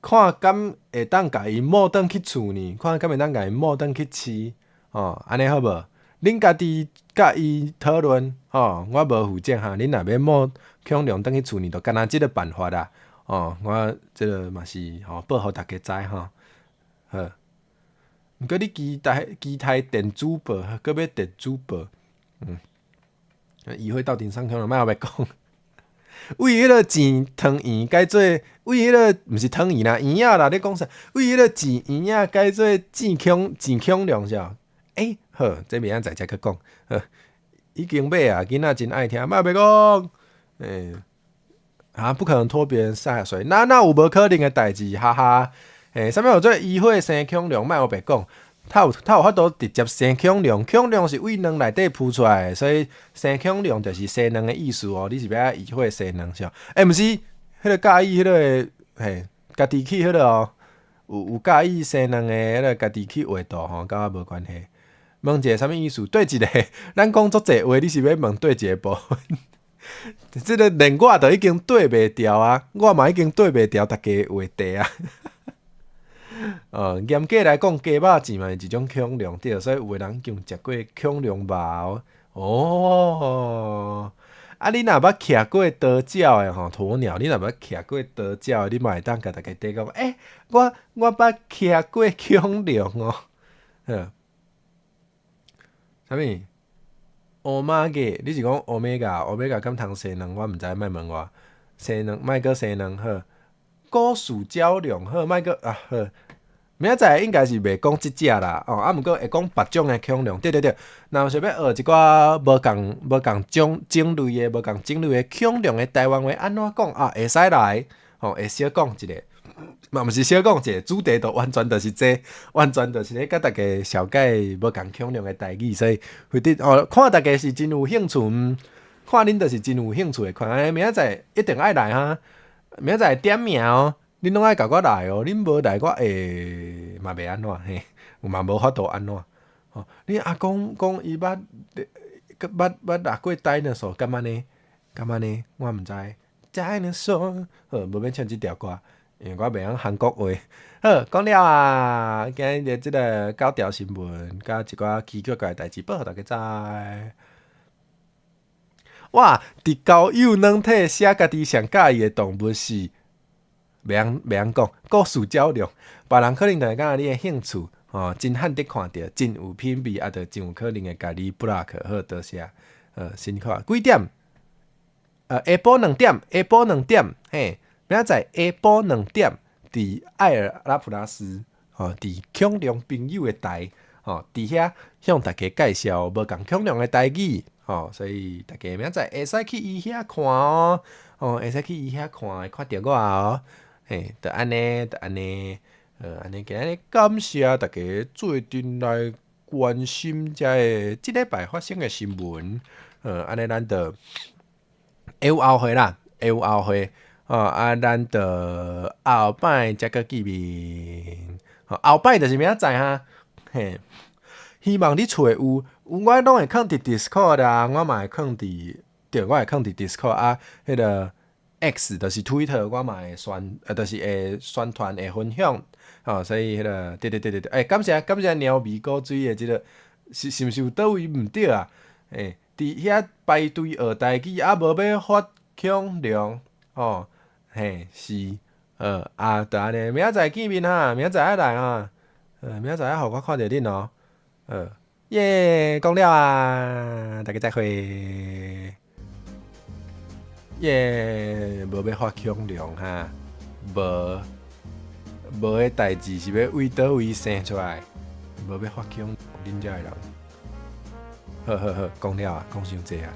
看敢會當共伊募轉去厝呢？看敢會當共伊募轉去飼？吼，按呢好無？恁家己佮伊討論，吼，我無負責哈。恁若欲募恐龍轉去厝呢，就干焦這个辦法啦。吼，我這个嘛是吼報予逐家知吼。好。毋過你期待期待電子報，閣欲電子報，議會鬥陣送恐龍，莫烏白講。為彼个錢湯圓改做，為彼个毋是湯圓啦，圓仔啦，你講啥？為彼个錢圓仔改做錢恐錢恐龍是無？欸，好，這明仔載才閣講。好，已經買啊，囡仔真愛聽，莫烏白講。欸，啊，不可能拖別人下水，那那有無可能的代誌？哈哈。欸，啥物號做醫會生恐龍？莫烏白講，他有法度直接生恐龍，恐龍是對卵內底孵出來的，所以生恐龍就是生卵的意思哦。你是欲愛醫會生卵是無？欸，毋是，彼个佮意彼个嘿，家己去彼个哦，有佮意生卵的，彼个家己去畫圖吼，佮我無關係。問一個啥物意思？對一個，咱講足濟話，你是欲問對一个部分？這个連我都已經對袂牢啊，我嘛已經對袂牢大家的話題啊。哦，嚴格來講，雞肉糋嘛是一種恐龍對，所以有的人叫食過恐龍肉哦。啊，你若捌騎過鴕鳥的吼，鴕鳥，你若捌騎過鴕鳥的，你嘛會當共大家講，欸，我捌騎過恐龍哦。呵，啥物？歐瑪格，你是講 Omega？Omega 敢通生卵？我毋知，莫問我。生卵，莫閣生卵好。股市蛟龍好，莫閣啊好。明仔載應該是袂講這隻啦，哦，啊，毋過會講別種的恐龍，對對對。若有想欲學一寡無仝種類的、無仝種類的恐龍的台灣話按怎講啊？會使來，吼，會小講一下，嘛毋是小講一下，主題就完全就是這，完全就是咧共大家紹介無仝恐龍的台語，所以非得哦，看大家是真有興趣，看恁就是真有興趣的款，按呢明仔載一定愛來哈，明仔載點名哦。恁攏愛共我來哦，恁無來我會嘛袂按怎嘿，嘛無法度按怎。吼，你阿公講伊捌掠過 dinosaur，敢按呢？敢按呢？我毋知。dinosaur，好，無欲唱這條歌，因為我袂曉韓國話。好，講了啊，今日這个九條新聞，佮一寡奇奇怪怪代誌報予大家知。哇！佇交友軟體寫家己上佮意的動物是？袂曉講，故事蛟龍，別人可能就會感覺你的興趣，吼，真罕得看著，真有品味，啊，就真有可能會共你 block。好，多謝。辛苦。幾點？下晡兩點，下晡兩點，嘿，明仔載下晡兩點，佇愛爾拉普拉斯，吼，佇恐龍朋友的台，吼，佇遐向大家介紹無仝恐龍的台語，吼，所以大家明仔載會使去伊遐看哦，吼，會使去伊遐看，會看著我哦。嘿，就按呢，就按呢，按呢，今日感謝大家做陣來關心遮个這禮拜發生的新聞，按呢咱就會有後回啦，會有後回，哦，啊，咱就後擺才閣見面，後擺就是明仔載哈，嘿，希望你厝會有，有我攏會囥佇 Discord 啊，我嘛會囥佇，對，我會囥佇 Discord 啊，彼个 X 就是 Twitter，我嘛會宣，就是會宣傳會分享，吼，所以彼个，對對對對對，欸，感謝感謝鳥味古水的這个，是毋是有佗位毋對啊？欸，佇遐排隊學台語，啊，無欲發恐龍，吼，嘿，是，啊，就按呢，明仔載見面哈，明仔載愛來哈，明仔載愛予我看著恁哦，耶，講了啊，大家再會。耶，無欲發恐龍哈，無無彼代誌是欲為佗位生出來，無欲發恐龍，恁遮的人。好好好，講了啊，講傷濟啊。